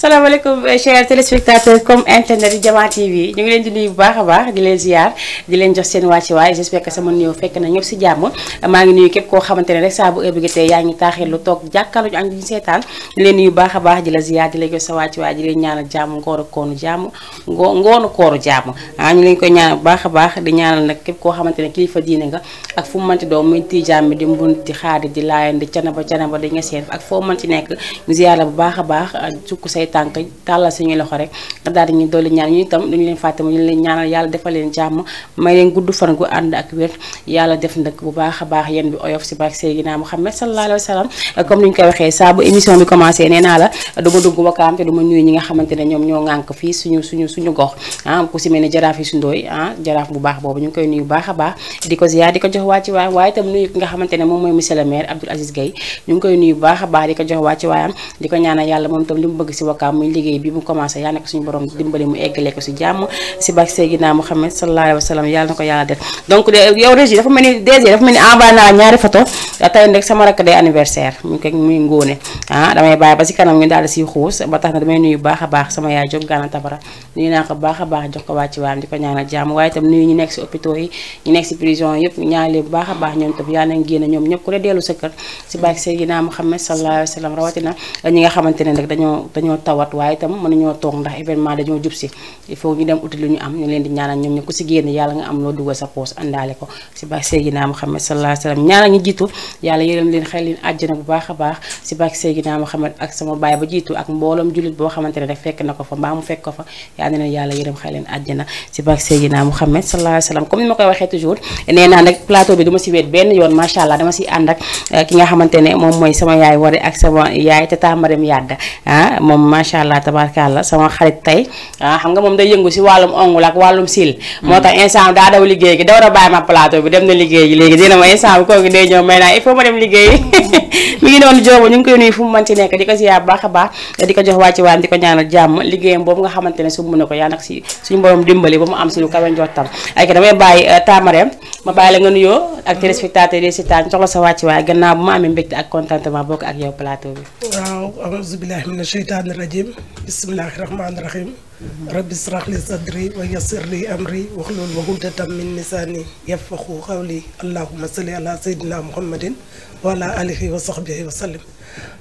salaamaaleykum chers téléspectateurs comme internet yi Diama TV ñu ngi leen di nuyu bu baax a baax di leen ziar di leen jox seen wàccuwaay j'espère que sama nuyoo fekk na ñëpp si jàmm maa ngi nuyu képp koo xamante ne rek saa bu heure bi tey yaa ngi taaxir lu toog jàkkaarloo ak ñu seetaan di leen nuyu bu baax a baax di la ziar di la jox sa wàccuwaay di leen ñaanal jàmm ngoonu kooru jàmm ngoonu kooru jàmm ñu leen koy ñaanal bu baax a baax di ñaanal nag képp koo xamante ne kilifa diine nga ak fu mu mënti doom muy tijaam bi di mbun di xaadi di laayan di canaba di nga seen ak foo mënti nekk ñu ziar la bu baax a baax sukk say tànk tàllal suñuy loxo rek nga daal di ñu dolli ñaan ñu itam duñu leen fàtte mu ñu leen ñaanal yàlla defal leen jàmm may leen gudd fan gu ànd ak wér yàlla def nag bu baax a baax yéen bi oyof si barke Seydina Muhammad sallallahu alayhi wa sallam comme ni ñu koy waxee saa bu émission bi commencé nee naa la du ma dugg Wakaam te du ma nuyu ñi nga xamante ne ñoom ñoo ŋànk fii suñu gox ku si mel ne jaraaf yi su ndooy jaraaf bu baax boobu ñu ngi koy nuyu bu baax a baax di ko ziar di ko jox wàcci waayam waaye itam nuyu ki nga xamante ne moom mooy monsieur le maire Abdoul Aziz Gueye ñu ngi koy nuyu bu baax a baax di ko jox wàcci waayam di ko ñaanal yàlla moom itam li mu bëgg si Wakaam muy liggéey bi mu commencé yàlla na ko suñu borom dimbali mu eggale ko si jàmm si barke Seydina Muhammad sallallahu alayhi wa sallam yàlla na ko yàlla def donc yow Régie dafa mel ni DG dafa mel ni envoyé naa ñaari photo tey nag sama rakk day anniversaire mu ko muy ngóone damay bàyyi ba si kanam ñu daal di siy xuus ba tax na damay nuyu baax a baax sama yaay Diop Gana Tabara nuyu naa ko baax a baax jox ko wàcci waam di ko ñaanal jàmm waaye itam nuyu ñu nekk si hôpitaux yi ñu nekk si prison yëpp ñaanale bu baax a baax ñoom tam yàlla nañ génn ñoom ñëpp ku ne dellu sa kër si barke Seydina Muhammad sallallahu alayhi wa sallam rawatina ñi nga xamante ne nag dañoo tawat waaye itam mënuñoo toog ndax événement dañoo jub si il faut ñu dem uti lu ñu am ñu leen di ñaanal ñoom ñëpp ku si génn yàlla nga am loo dugal sa poos àndaale ko si barke Seydina Muhammad sallallahu alayhi wa sallam ñaanal ñu jiitu yàlla yërëm leen xel leen àjjana bu baax a baax si barke Seydina Muhammad ak sama baay ba jiitu ak mbooloom jullit boo xamante ne rek fekk na ko fa mbaa mu fekk ko fa yàlla na leen yàlla yërëm xel leen àjjana si barke Seydina Muhammad sallallahu alayhi wa sallam comme ni ma koy waxee toujours nee naa nag plateau bi du ma si weet benn yoon macha allah dama si ànd ak ki nga xamante ne moom mooy sama yaay Wari ak sama yaay Tata Marème Yadda moom macha allah tabarkalla sama xarit tey xam nga moom day yëngu si wàllum ongul ak wàllum sil moo tax instant daa daw liggéey gi daw a bàyyi ma plateau bi dem na liggéey gi léegi dina ma instant bi kooku day ñëw may naa il faut ma dem liggéey mi ngi noonu joobu ñu ngi koy nuyu fu mu mënti nekk di ko ziar baax a baax di ko jox wàcci waan di ko ñaanal jàmm liggéeyam boobu nga xamante ne su mu ne ko yàlla nag si suñu borom dimbali ba mu am si lu kawe njottam ay ko damay bàyyi Tamarème ma bàyyi la nga nuyoo ak téléspectateurs yi si taan jox la sa wàcci waay gannaaw bu ma amee mbégte ak contentement bokk ak yow plateau bi waaw a'uuzu billahi mina sheytaani rajim bismillahi rahmaani rahim rabbi israh li sadri wa yassir li amri wahlul uqdatan min lisani yafqahu qawli allahumma salli ala sayyidina muhammadin wa ala alihi wa sahbihi wa sallim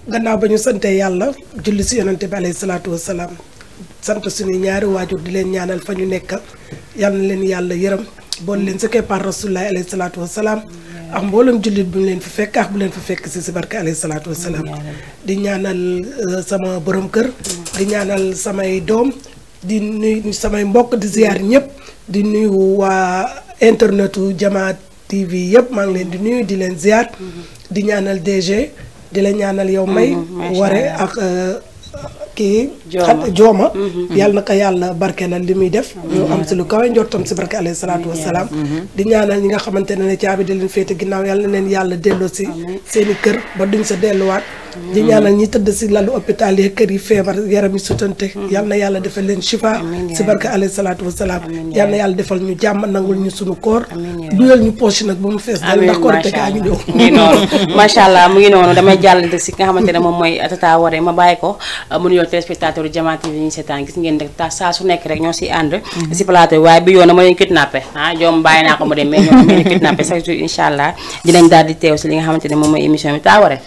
gannaaw ba ñu sante yàlla julli si yonente bi alayhi salaatu wasalaam sant suñu ñaari waajur di leen ñaanal fa ñu nekk yal na leen yàlla yërëm bool leen sa keppaar rasulullahi alayhi salaatu wasalaam ak mboolem jullit bu ñu leen fi fekk ak bu leen fi fekk si barke alayhi salaatu wasalaam di ñaanal sama borom kër di ñaanal samay doom di nuyu samay mbokk di ziar ñëpp di nuyu waa internetu Diama TV yëpp maa ngi leen di nuyu di leen ziar di ñaanal DG di la ñaanal yow may Ware ak kii jooma yàlla na ko yàlla barkeelal li muy def ñu am si lu kawe njortam si barke alayhi salaatu wasalaam di ñaanal ñi nga xamante ne caabi di leen féete ginnaaw yàlla na leen yàlla delloo si seeni kër ba duñ sa delluwaat di ñaanal ñi tëdd si lalu hôpital yi kër yi feebar yaram yi sutante yal na yàlla defal leen shifa si barke alayhi salaatu wasalaam yal na yàlla defal ñu jàmm nangul ñu sunu koor duyal ñu poche nag ba mu fees dal ndax koor te kaa ngi ñëw mu ngi noonu macha allah mu ngi noonu damay jàll si nga xamante ne moom mooy Tata Ware ma bàyyi ko mu nuyoo téléspectateur Diama TV yi ñu seetaan gis ngeen rek saa su nekk rek ñoo si ànd si plateau waaye bi yoon na ma leen kidnappé joom bàyyi naa ko mu dem mais ñoo ma leen kidnappé chaque jour incha allah dinañ daal di teew si li nga xamante ne moom mooy émission bi Tata Ware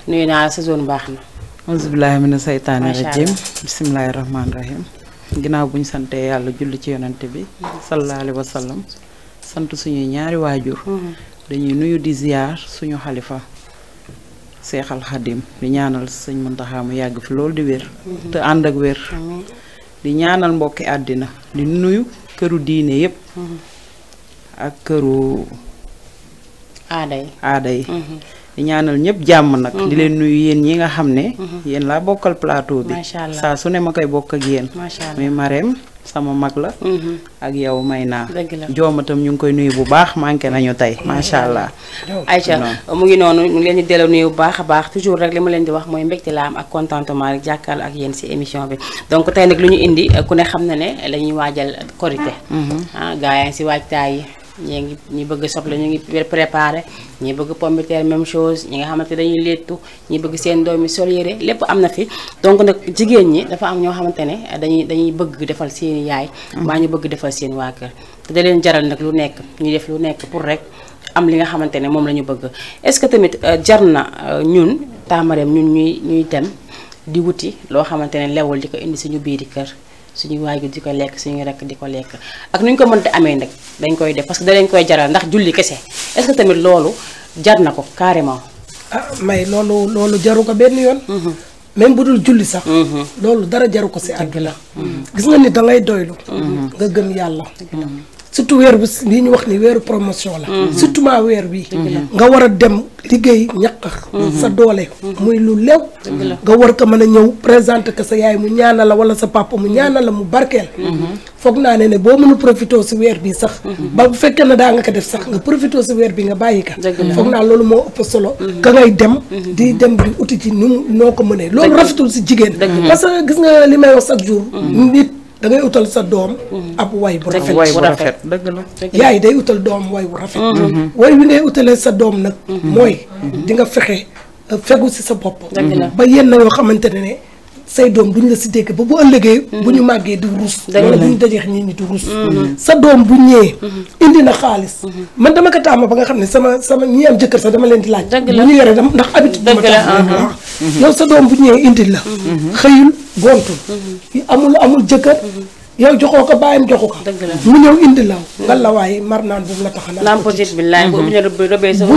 nuyu naa sa zone baax na auzubillahi mina saytaani rajim bismillahi rahmaani rahim ginnaaw bu ñu santee yàlla julli ci yonante bi sallallahu alayhi wa sallam sant suñuy ñaari waajur dañuy nuyu di ziar suñu xalifa Seexal Xadim di ñaanal sëñ Muntaxa mu yàgg fi loolu di wér te ànd ak wér di ñaanal mbokki àddina di nuyu këru diine yépp ak këru aada yi di ñaanal ñëpp jàmm nag. di leen nuyu yéen ñi nga xam ne. yéen laa bokkal plateau bi. macha allah saa su ne ma koy bokk ak yéen. macha allah muy Marème sama mag la. ak yow may naa. dëgg la joomatam ñu ngi koy nuyu bu baax manqué nañu tey macha allah. Aïcha mu ngi noonu ñu ngi leen di delloo nuyu bu baax a baax toujours rek li ma leen di wax mooy mbégte la am ak contentement rek jàkkaarloo ak yéen si émission bi donc tey nag lu ñu indi ku ne xam na ne dañuy waajal korité gaa yaa ngi si waajtaay yi ñi bëgg soble ñu ngi préparé ñi bëgg pomme de terre même chose ñi nga xamante dañuy léttu ñi bëgg seen doom yi sol yére lépp am na fi donc nag jigéen ñi dafa am ñoo xamante ne dañuy bëgg defal seen yaay maa ñu bëgg defal seen waa kër te da leen jaral nag lu nekk ñu def lu nekk pour rek am li nga xamante ne moom la ñu bëgg est-ce que tamit jar na ñun Tamareem ñun ñuy dem di wuti loo xamante ne lewul di ko indi suñu biiri kër suñu waajur di ko lekk suñu rekk di ko lekk ak nu ñu ko mënti amee nag dañ koy def parce que da leen koy jaral ndax julli kese est-ce que tamit loolu jar na ko carrément. may loolu jaru ko benn yoon. même bu dul julli sax. loolu dara jaru ko si àdduna. gis nga ni da ngay doylu. nga gëm yàlla. surtout weer bi lii ñu wax ni weeru promotion la. surtout maa weer wi. nga war a dem liggéey ñaq sa doole. muy lu lew. nga war ko mën a ñëw présenter que sa yaay mu ñaanal la wala sa papa mu ñaanal la mu barkeel. foog naa ne boo mënul profité si weer bi sax. ba bu fekkee ne daa nga ko def sax nga profité si weer bi nga bàyyi ka. foog naa loolu moo ëpp solo. ka ngay dem. di uti ci noo ko mënee. loolu rafetul si jigéen. parce que gis nga li may wax chaque jour. nit da ngay utal sa doom ab way bu rafet dëgg la yaay day utal doom way bu rafet way bi ngay utalee sa doom nag mooy di nga fexe fegu si sa bopp ba yenn yoo xamante ne say doom duñ la si dégg ba bu ëllëgee bu ñu màggee di rus wala bu ñu dajeex ñii ñi di rus sa doom bu ñëwee indi na xaalis man dama ko tàmm ba nga xam ne sama ñi am jëkkër sax dama leen di laaj bu ñu yore dam ndax habitude dama tax yow sa doom bu ñëwee indi la xëyul gontul amul jëkkër yow joxoo ko bàyyam joxu ko mu ñëw indi la nga la waaye mar naan bu mu la tax a naan bu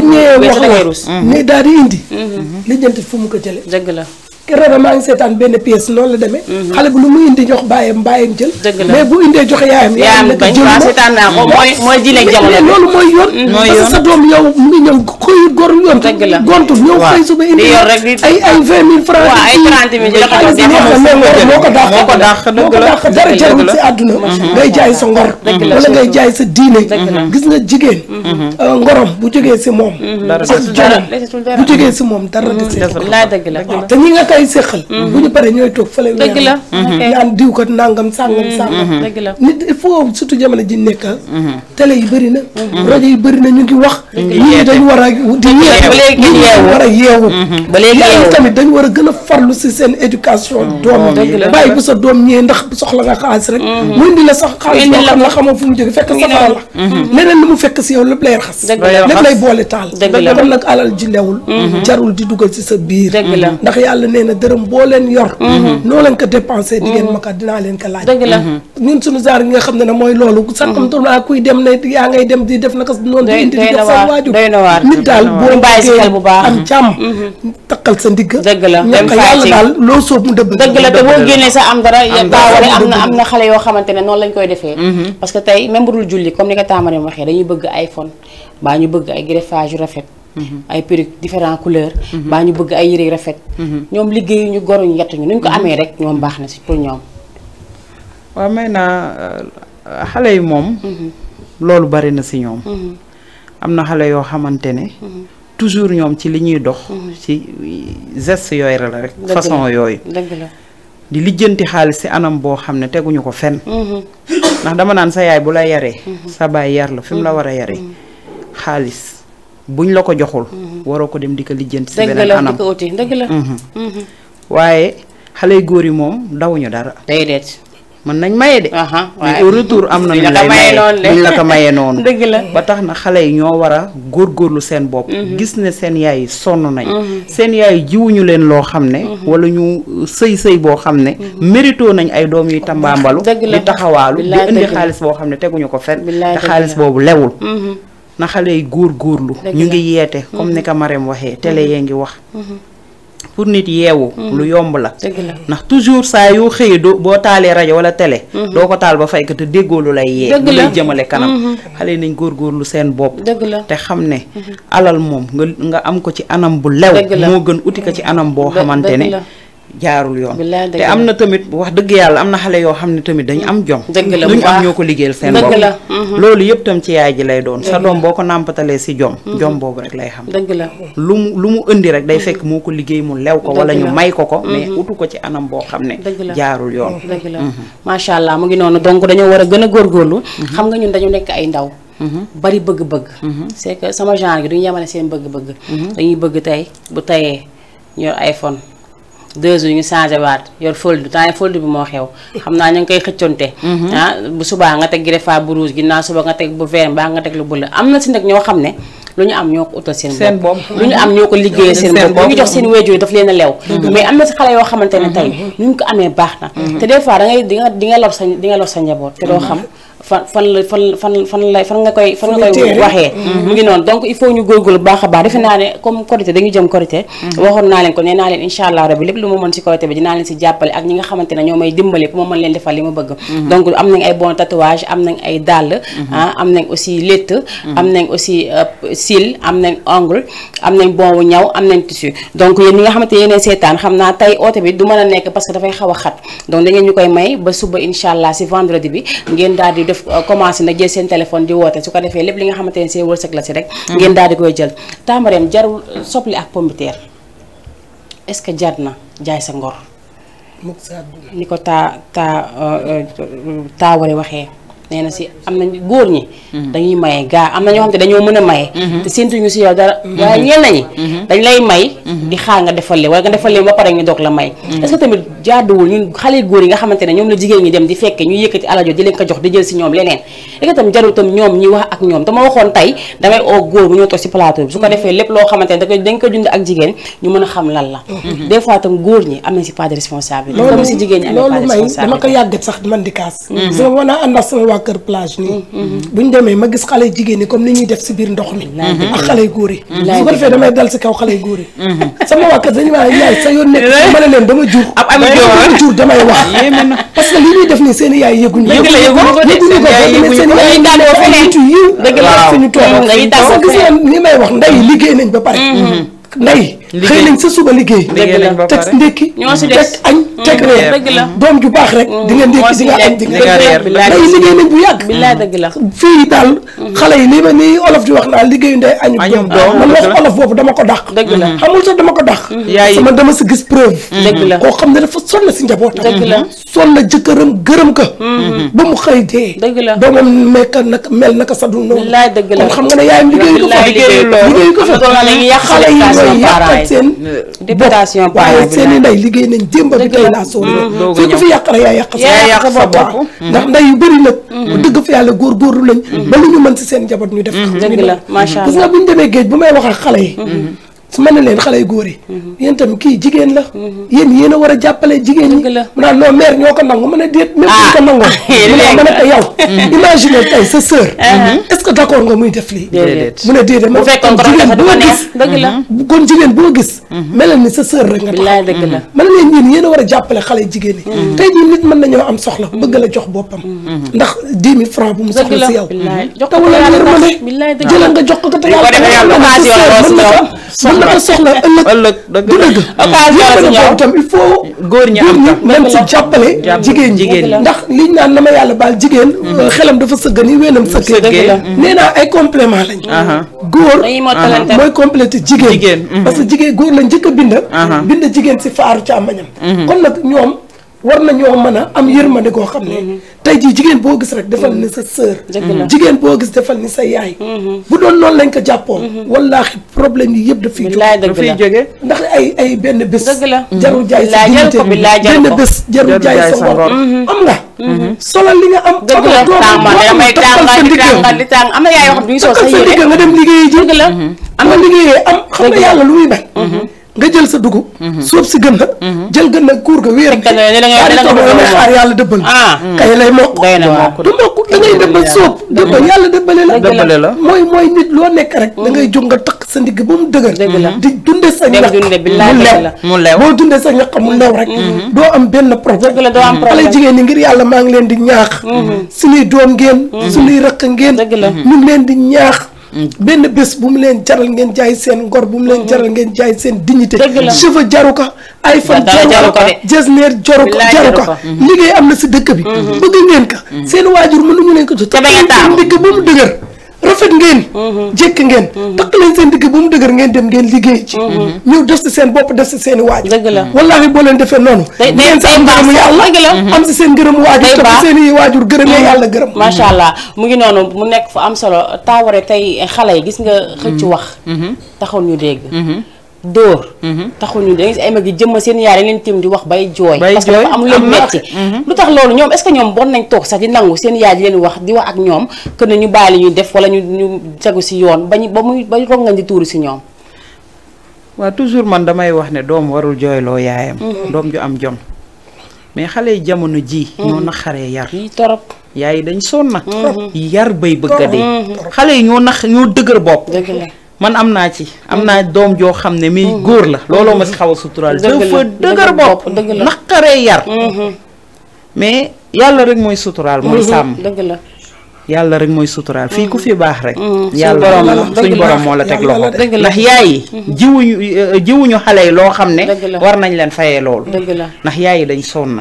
ñëwee wax la ne daal di indi lijjanti fu mu ko jële keroog maa ngi seetaan benn pièce noonu la demee xale bu lu mu indi jox bàyyam jël mais bu indee joxe yaayam naka jël mooy diine jamono loolu mooy yoon parce que sa doom yow mu ngi ñëw xëy gor yoon gontul ñëw xëy suba indi ay 20 000 francs ay 30 000 moo ko dàq dara jarul si àdduna ngay jaay sa ngor wala ngay jaay sa diine gis nga jigéen ngorom bu jógee si moom bu jógee si moom dara de te ñi nga koy séqal bu ñu paree ñooy toog fële weer naan diw ko nangam sàngam nit il faut surtout jamono ji nekk télé yi bëri na rajo yi bëri na ñu ngi wax ñii dañu war a di yeewu ba léegi tamit dañu war a gën a farlu si seen éducation doom bàyyi bu sa doom ñëwee ndax soxla nga xaalis rek mu indi la sax xaalis boo xam la xamoo fu mu jóge fekk safara la leneen lu mu fekk si yow lépp lay raxas lépp lay boole taal kon nag alal ji lewul jarul di dugal si sa biir ndax yàlla nee na dërëm boo leen yor noo leen ko dépensé di ngeen ma ko dinaa leen ko laaj ñun suñu genre yi nga xam ne mooy loolu saxamtuna kuy dem ne yaa ngay dem di def naka noonu di indi di def sa waajur nit daal boo bëggee am jàmm takkal sa ndigg ñàkk yàlla daal loo soob mu dëbb dëgg la te boo génnee sa am dara baawale am na xale yoo xamante ne noonu lañ koy defee parce que tey même bu dul julli comme ni ko Tamareem waxee dañuy bëgg iPhone baa ñu bëgg ay greffage yu rafet ay perruque différents couleurs baa ñu bëgg ay yére rafet ñoom liggéeyu ñu goruñu yettuñu nuñ ko amee rek ñoom baax na si pour ñoom waaw may naa xale yi moom loolu bari na si ñoom am na xale yoo xamante ne toujours ñoom ci li ñuy dox ci geste yooyu la rek façon yooyu di lijjanti xaalis si anam boo xam ne teguñu ko fenn ndax dama naan sa yaay bu la yaree sa baay yar la fi mu la war a yaree xaalis buñ la ko joxul waroo ko dem di ko lijjanti si beneen anam dëgg la waaye xale yu góor yi moom dawuñu dara déedéet mën nañ maye de mais au retour am na ñu lay maye duñ la ko maye noonu dëgg la ba tax na xale yi ñoo war a góorgóorlu seen bopp gis ne seen yaay sonn nañ seen yaay jiwuñu leen loo xam ne wala ñu sëy boo xam ne mérito nañ ay doom yuy tambaambalu di taxawaalu di indi xaalis boo xam ne teguñu ko fen te xaalis boobu lewul na xale yi góorgóorlu ñu ngi yeete comme ni ko Marème waxee télé yee ngi wax pour nit yeewu lu yomb la dëgg la ndax toujours saa yoo xëyee boo taalee rajo wala télé doo ko taal ba fay ko te déggoo lu lay yee lu lay jëmale kanam xale nañ góorgóorlu seen bopp dëgg la te xam ne alal moom nga am ko ci anam bu lew moo gën uti ko ci anam boo xamante ne jaarul yoon te am na tamit wax dëgg yàlla am na xale yoo xam ne tamit dañu am jom luñu am ñoo ko liggéeyal seen bopp loolu yëpp tam ci yaay ji lay doon sa doom boo ko nàmpatalee si jom boobu rek lay xam dëgg la lu mu indi rek day fekk moo ko liggéey mu lew ko wala ñu may ko mais utu ko ci anam boo xam ne jaarul yoon dëgg la macha allah mu ngi noonu donc dañoo war a gën a góorgóorlu xam nga ñun dañu nekk ay ndaw bari bëgg-bëgg c'est que sama genre gi duñu yemale seen bëgg-bëgg dañuy bëgg tey bu tayee yor iPhone 2 jours ñu changé waat yor fold temps fold bi moo xew xam naa ñu ngi koy xëcconte bu subaa nga teg greffage bu rouge ginnaaw suba nga teg bu vert mbaa nga teg lu bëla am na si nag ñoo xam ne lu ñu am ñoo ko utal seen bopp lu ñu am ñoo ko liggéeyee seen bopp lu ñu jox seen wéjur daf leen a lew mais am na si xale yoo xamante ne tey nu ñu ko amee baax na te des fois da ngay di nga lor sa njaboot te doo xam fan nga koy waxee mu ngi noonu donc il faut ñu góorgóorlu baax a baax defe naa ne comme korité dañu jëm korité waxoon naa leen ko nee naa leen incha allah rabbi lépp lu ma mën si korité bi dinaa leen si jàppale ak ñi nga xamante ne ñoo may dimbale pour ma mën leen defal li ma bëgg donc am nañ ay bon tatouage am nañ ay dàll am nañ aussi létt am nañ aussi cils am nañ ongle am nañ bon wu ñaw am nañ tissu donc yéen ñi nga xamante yéenee seetaan xam naa tey oote bi du mën a nekk parce que dafay xaw a xat donc da ngeen ñu koy may ba suba incha allah si vendredi bi ngeen daal di def commencé na jël seen téléphone di woote su ko defee lépp li nga xamante ne seen wërsëg la si rek ngeen daal di koy jël Tamareem jarul soble ak pombiteer est-ce que jar na jaay sa ngor ni ko taaware waxee nee na si am nañ góor ñi dañuy maye gaa am na ñoo xam te dañoo mën a maye te séntuñu si yow dara waaye ñenn ñi dañ lay may di xaar nga defal leen wala nga defal leen ba pare ñu doog la may est-ce que tamit jaaduwul ñun xale góor yi nga xamante ne ñoom la jigéen ñi dem di fekke ñu yëkkati alajo di leen ko jox di jël si ñoom leneen est-ce que tamit jarul tam ñoom ñi wax ak ñoom dama waxoon tey damay oo góor bu ñoo toog si plateau bi su ko defee lépp loo xamante ne dañ ko dund ak jigéen ñu mën a xam lan la des fois tam góor ñi am nañ si pas de responsabilité comme si jigéen ñi amee pas de responsabilité dama ko yàggat sax man di kaas sama wana ànd ak sama waa kër plage nii bu ñu demee ma gis xale jigéen ñi comme ni ñuy def si biir ndox mi ak xale góor yi su ko defee damay dal si kaw xale góor yi sama waa kër dañu wax yaay sa yoon nekk ma ne leen dama jur dama jur damay wax parce que li ñuy def nii seen yaay yëguñu ko seen yaay daanoo feneen dëgg la suñu toog gis nga ni may wax ndey liggéey nañ ba pare ndey xëy nañ sa suba liggéey teg ndékki teg añ teg reer doom ju baax rek di nga ndékki di nga añ di nga reer ndey liggéey nañ bu yàgg billaay dëgg la fii daal xale yi li ma ni olof di wax naa liggéeyu ndey añu doom man wax olof boobu dama ko dàq dëgg la xamul sax dama ko dàq sama dama si gis preuve dëgg la koo xam ne dafa sonn si njabootam dëgg la sonn na jëkkëram gërëm ko ba mu xëy dee dëgg la doomam mekka naka mel naka sadul noonu billaay dëgg la kon xam nga ne yaayam liggéeyu ko fa xale yi ñooy yàqal seen députation waaye seen i ndey liggéey nañ démb bi tey laa soo fii ko fi yàq rek yaa yàq sa bopp ndax ndey yu bëri nag bu dëgg fa yàlla góorgóorlu lañ ba lu ñu mën si seen njaboot ñu def dëgg la macha allah gis nga bu ñu demee géej bu may wax ak xale yi su ma ne leen xale yu góor yi yéen tamit kii jigéen la yéen a war a jàppale jigéen ñi mu naan non mère ñoo ko nangu mu ne déet même bu ko nangoo mu ne ma ne ko yow imagine tey sa sœur est-ce que d'accord nga muy def lii mu ne déedéet ma kon jigéen boo gis dëgg la kon jigéen boo gis melal ni sa sœur rek nga billaay dëgg la ma ne leen yéen a war a jàppale xale jigéen yi tey jii nit mën nañoo am soxla bëgg la jox boppam ndax 10 000 francs bu mu soxla si yow te wala yërmande jëlal nga jox ko te mën na ko soxla ëllëg du dëgg occasion tam il faut góor ñi am même si jàppale jigéen ñi ndax liñ naan na ma yàlla baal jigéen xelam dafa sëgg ni weenam sëggee nee naa ay complément lañ góor mooy complété jigéen parce que jigéen góor la njëkk a bind jigéen si faaru càmmañam kon nag ñoom war nañoo mën a am yërmande goo xam ne tey jii jigéen boo gis rek defal ni sa sœur jigéen boo gis defal ni sa yaay bu doon noonu lañ ko jàppoo wallaahi problème yi yëpp daf fiy jóge ndax ay benn bés jarul jaay sa dignité benn bés jarul jaay sa ngor am nga solal li nga am am nga doom takkal sa ndigg am na yaay yoo xam ne takkal sa ndigg nga dem liggéeyi ji am nga liggéeyee am xam nga yàlla lu muy bañ nga jël sa dugub suuf si gën na jël gën na kuur ga wéer damay xaar yàlla dëbbal kay lay mokk du mokk da ngay dëbbal sóob dëbbal yàlla dëbbale la mooy nit loo nekk rek da ngay jóg nga takk sa ndigg ba mu dëgër di dunde sa ñaq mu lew boo dunde sa ñaq mu lew rek doo am benn problème xale jigéen ñi ngir yàlla maa ngi leen di ñaax suñuy doom ngeen suñuy rëq ngeen ñu ngi leen di ñaax benn bés bu mu leen jaral ngeen jaay seen ngor bu mu leen jaral ngeen jaay seen dignité cheveux jaru ko iPhone jaru ko jesneer jaru ko liggéey am na si dëkk bi bëgg ngeen ko seen waajur mënuñu leen ko jot seen ndigg ba mu dëgër rafet ngeen jekk ngeen takk leen seen digg bu mu dëgër ngeen dem ngeen liggéey ci ñëw def si seen bopp def si seen i waajur wallaahi boo leen defee noonu ngeen si am ngërëmu yàlla am si seen ngërëmu waajur te seen i waajur gërëmee yàlla gërëm macha allah mu ngi noonu mu nekk fu am solo taaware tey xale yi gis nga xëcc wax taxul ñu dégg dóor taxul ñu dégg ay mag yi jëmma seen yaay leen tim di wax bay jooy parce que dafa am lu metti lu tax loolu ñoom est-ce que ñoom bon nañ toog sax di nangu seen yaay di leen wax di wax ak ñoom que ne ñu bàyyi li ñuy def wala ñu tegu si yoon ba rongañ di tuuru si ñoom waaw toujours man damay wax ne doom warul jooyloo yaayam doom ju am jom mais xale yi jamono ji ñoo naqaree yar yi torop yaay yi dañ sonn na yar bay bëgg a dee xale yi ñoo dëgër bopp man am naa doom joo xam ne mi góor la looloo ma si xaw a suturaal dafa dëgër bopp naqaree yar mais yàlla rek mooy suturaal mooy sàmm yàlla rek mooy suturaal fii ku fi baax rek yàlla suñ borom moo la teg loxo ndax yaay yi jiwuñu xale yi loo xam ne war nañ leen fayee loolu ndax yaay yi dañ sonn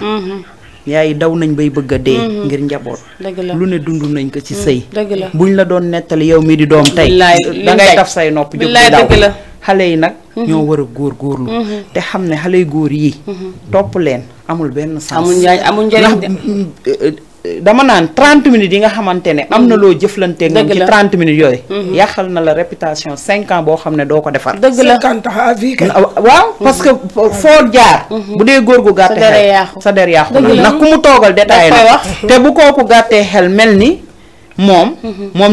yaay daw nañ bay bëgg a dee ngir njaboot lu ne dund nañ ko ci sëy buñ la doon nettali yow mi di doom tey dangay taf say nopp jóg di daw xale yi nag ñoo war a góorgóorlu te xam ne xale yu góor yi topp leen amul benn sens amul njëriñ dama naan 30 minutes yi nga xamante ne am na loo jëflante nga ci 30 minutes yooyu yàqal na la réputation 5 ans boo xam ne doo ko defar dëgg la waaw parce que foo jaar bu dee góor gu gàtte xel sa der yàqu na ndax ku mu toogal détaillé na te bu kooku gàttee xel mel ni moom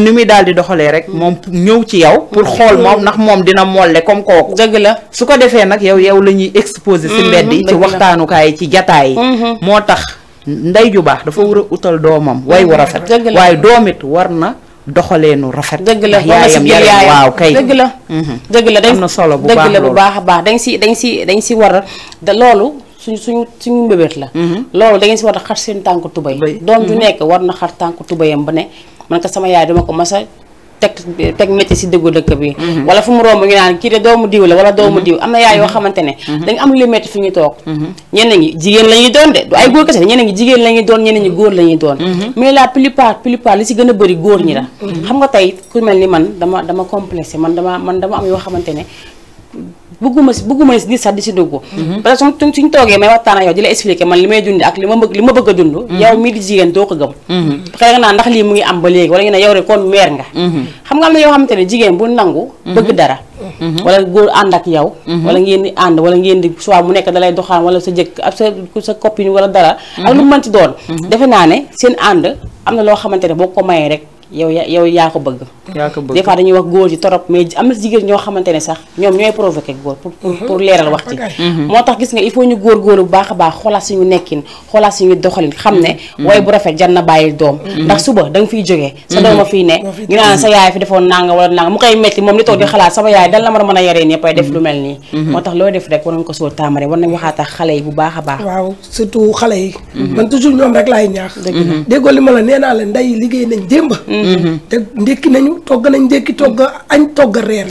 ni muy daal di doxalee rek moom ñëw ci yow pour xool moom ndax moom dina molle comme kooku dëgg la su ko defee nag yow la ñuy exposé si mbedd yi ci waxtaanukaay yi ci jataay yi moo tax ndey ju baax dafa war a utal doomam way wu rafet waaye doomit war na doxaleenu rafet dëgg la yaayam waaw kay dëgg la dëgg la am na solo bu baax dëgg la bu baax a baax dañ si war a loolu suñu mbébét la loolu da ngeen si war a xar seen tànku tubay doom ju nekk war na xar tànku tubayam ba ne man ko sama yaay dama ko masa teg métti si dëggu dëkk bi wala fu mu romb ñu naan kii de doomu diw la wala doomu diw am na yaay yoo xamante ne dañ am lu métti fi ñuy toog ñenn ñi jigéen la ñuy doon de du ay góor kese ñenn ñi jigéen la ñuy doon ñenn ñi góor la ñuy doon mais la plupart li si gën a bëri góor ñi la xam nga tey ku mel ni man dama complexé man dama am yoo xamante ne bëgguma nit sax di si dugg parce que suñ toogee may waxtaan ak yow di la expliquer man li may dund ak li ma bëgg a dund yow mii di jigéen doo ko gëm xëy nga naan ndax lii mu ngi am ba léegi wala ñu ne yow rek kon meer nga xam nga am na yoo xamante ne jigéen bu nangu bëgg dara wala góor ànd ak yow wala ngeen di ànd wala ngeen di soit mu nekk dalay doxaan wala sa jëkk ak sa copine wala dara ak lu mu mënti doon defe naa ne seen ànd am na loo xamante ne boo ko mayee rek yow yaa ko bëgg des fois dañuy wax góor ji torop mais am na jigéen ñoo xamante ne sax ñoom ñooy provoqué góor pour leeral wax ci moo tax gis nga il faut ñu góor bu baax a baax xoolaat suñu nekkin xoolaat suñu doxalin xam ne way bu rafet jar na bàyyi doom ndax suba da nga fiy jógee sa dooma fii ne ñu naan sa yaay fi defoon nanga wala nanga mu koy metti moom li toog di xalaat sama yaay dal la ma mën a yaree ñëppay def lu mel nii moo tax loo def rek war nañ ko sóor taamare war nañ waxaat ak xale yi bu baax a baax waaw surtout xale yi man toujours ñoom rek laay ñaax déggoo li ma la nee naa la nday liggéey nañ démb te ndékki nañu togg nañ ndékki togg añ togg reer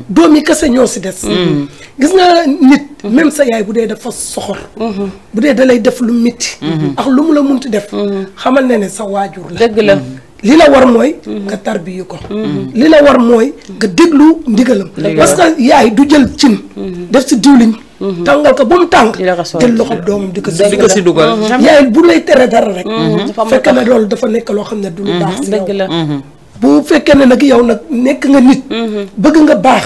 doom yi kese ñoo si des gis nga nit même sa yaay bu dee dafa soxor bu dee da lay def lu métti ak lu mu la munti def xamal ne sa waajur la dëgg la li la war mooy nga tarbiyu ko li la war mooy nga déglu ndigalam parce que yaay du jël cin def si diwliñ tàngal ko ba mu tàng jël loxo doomam di ko si dugal yaay bu lay tere dara rek fekk na loolu dafa nekk loo xam ne du lu baax si yow bu fekkee ne nag yow nag nekk nga nit bëgg nga baax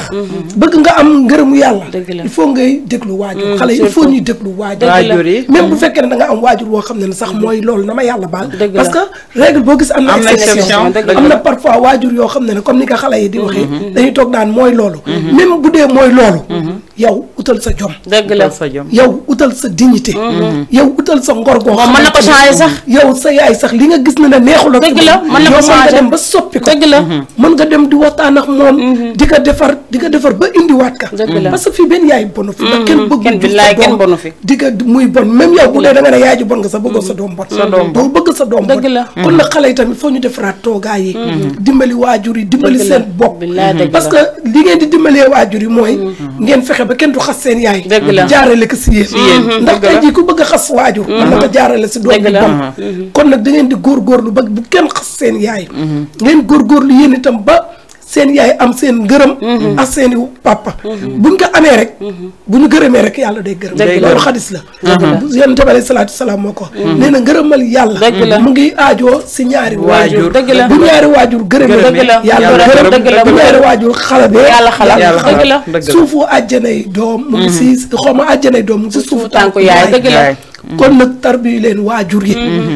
bëgg nga am ngërëmu yàlla il faut ngay déglu waajur xale yi il faut ñuy déglu waajur yi même bu fekkee ne da nga am waajur woo xam ne sax mooy loolu na ma yàlla baal parce que règle boo gis am na exception am na parfois waajur yoo xam ne comme ni ko xale yi di waxee dañuy toog daan mooy loolu même bu dee mooy loolu yow utal sa jom. dëgg la yow utal sa dignité. yow utal sa ngor goo xam mën na ko changer sax. yow sa yaay sax li nga gis na ne neexul ak. dëgg la mën na ko changer yow mën nga dem ba soppi ko. dëgg la mën nga dem di waxtaan ak moom. di ko defar ba indiwaat ka. dëgg la parce que fii benn yaay bonu fi. ndax kenn bëgg kenn bonu fi. di ko muy bon même yow bu dee da nga ne yaay ji bon nga sax bëgg sa doom bon. doo bëgg sa doom bon. dëgg la kon nag xale yi tamit foo ñu defaraat toogaay yi. dimbali waajur yi dimbali seen bopp. parce que li ngeen di dimbalee waajur yi mooy. ngeen fexe ba kenn du xas seen yaay. jaarale ko si yéen. ndax tey jii ku bëgg a xas waajur. mën na ko jaarale si doom bi bon. kon nag da ngeen di góorgóorlu ba bu kenn xas seen yaay. ngeen góorgóorlu yéen itam ba seen yaay am seen ngërëm. ak seen i papa. buñ ko amee rek. bu ñu gërëmee rek yàlla day gërëm. loolu xadis la. yonent bi alayhi salaatu salaam moo ko. nee na ngërëmal yàlla. mu ngi aajoo si ñaari waajur. bu ñaari waajur gërëmee. yàlla gërëm bu ñaari waajur xalabee. yàlla xalab suufu àjjanay doom. mu ngi si xaw ma àjjanay doom mu ngi si suufu tànku yaay. dëgg la kon nag tarbiyu leen waajur yi.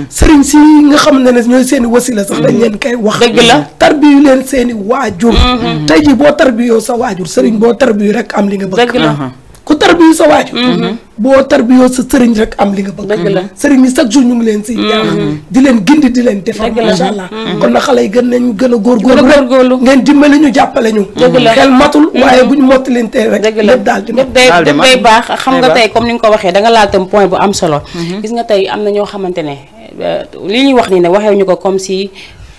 sëriñ si nga xam ne ñooy seen i wasila sax dañ leen koy wax. dëgg la tarbiyu leen seen i waajur. tey jii boo tarbiyoo sa waajur sëriñ boo tarbiyu rek am li nga bëgg. dëgg la ku tarbiyu sa waajur. boo tarbiyoo sa sëriñ rek am li nga bëgg. dëgg la sëriñ yi chaque jour ñu ngi leen si ñaax. di leen gindi di leen defar. macha allah kon nag xale yi gën a góorgóorlu ngeen dimbali ñu jàppale ñu. dëgg la xel matul waaye bu ñu motti leen tey rek. dëgg la lépp daal di day baax xam nga tey comme ni nga ko waxee da nga laal tam point bu am solo. gis nga tey am na ñoo xamante ne li ñuy wax nii ne waxee ñu ko comme si.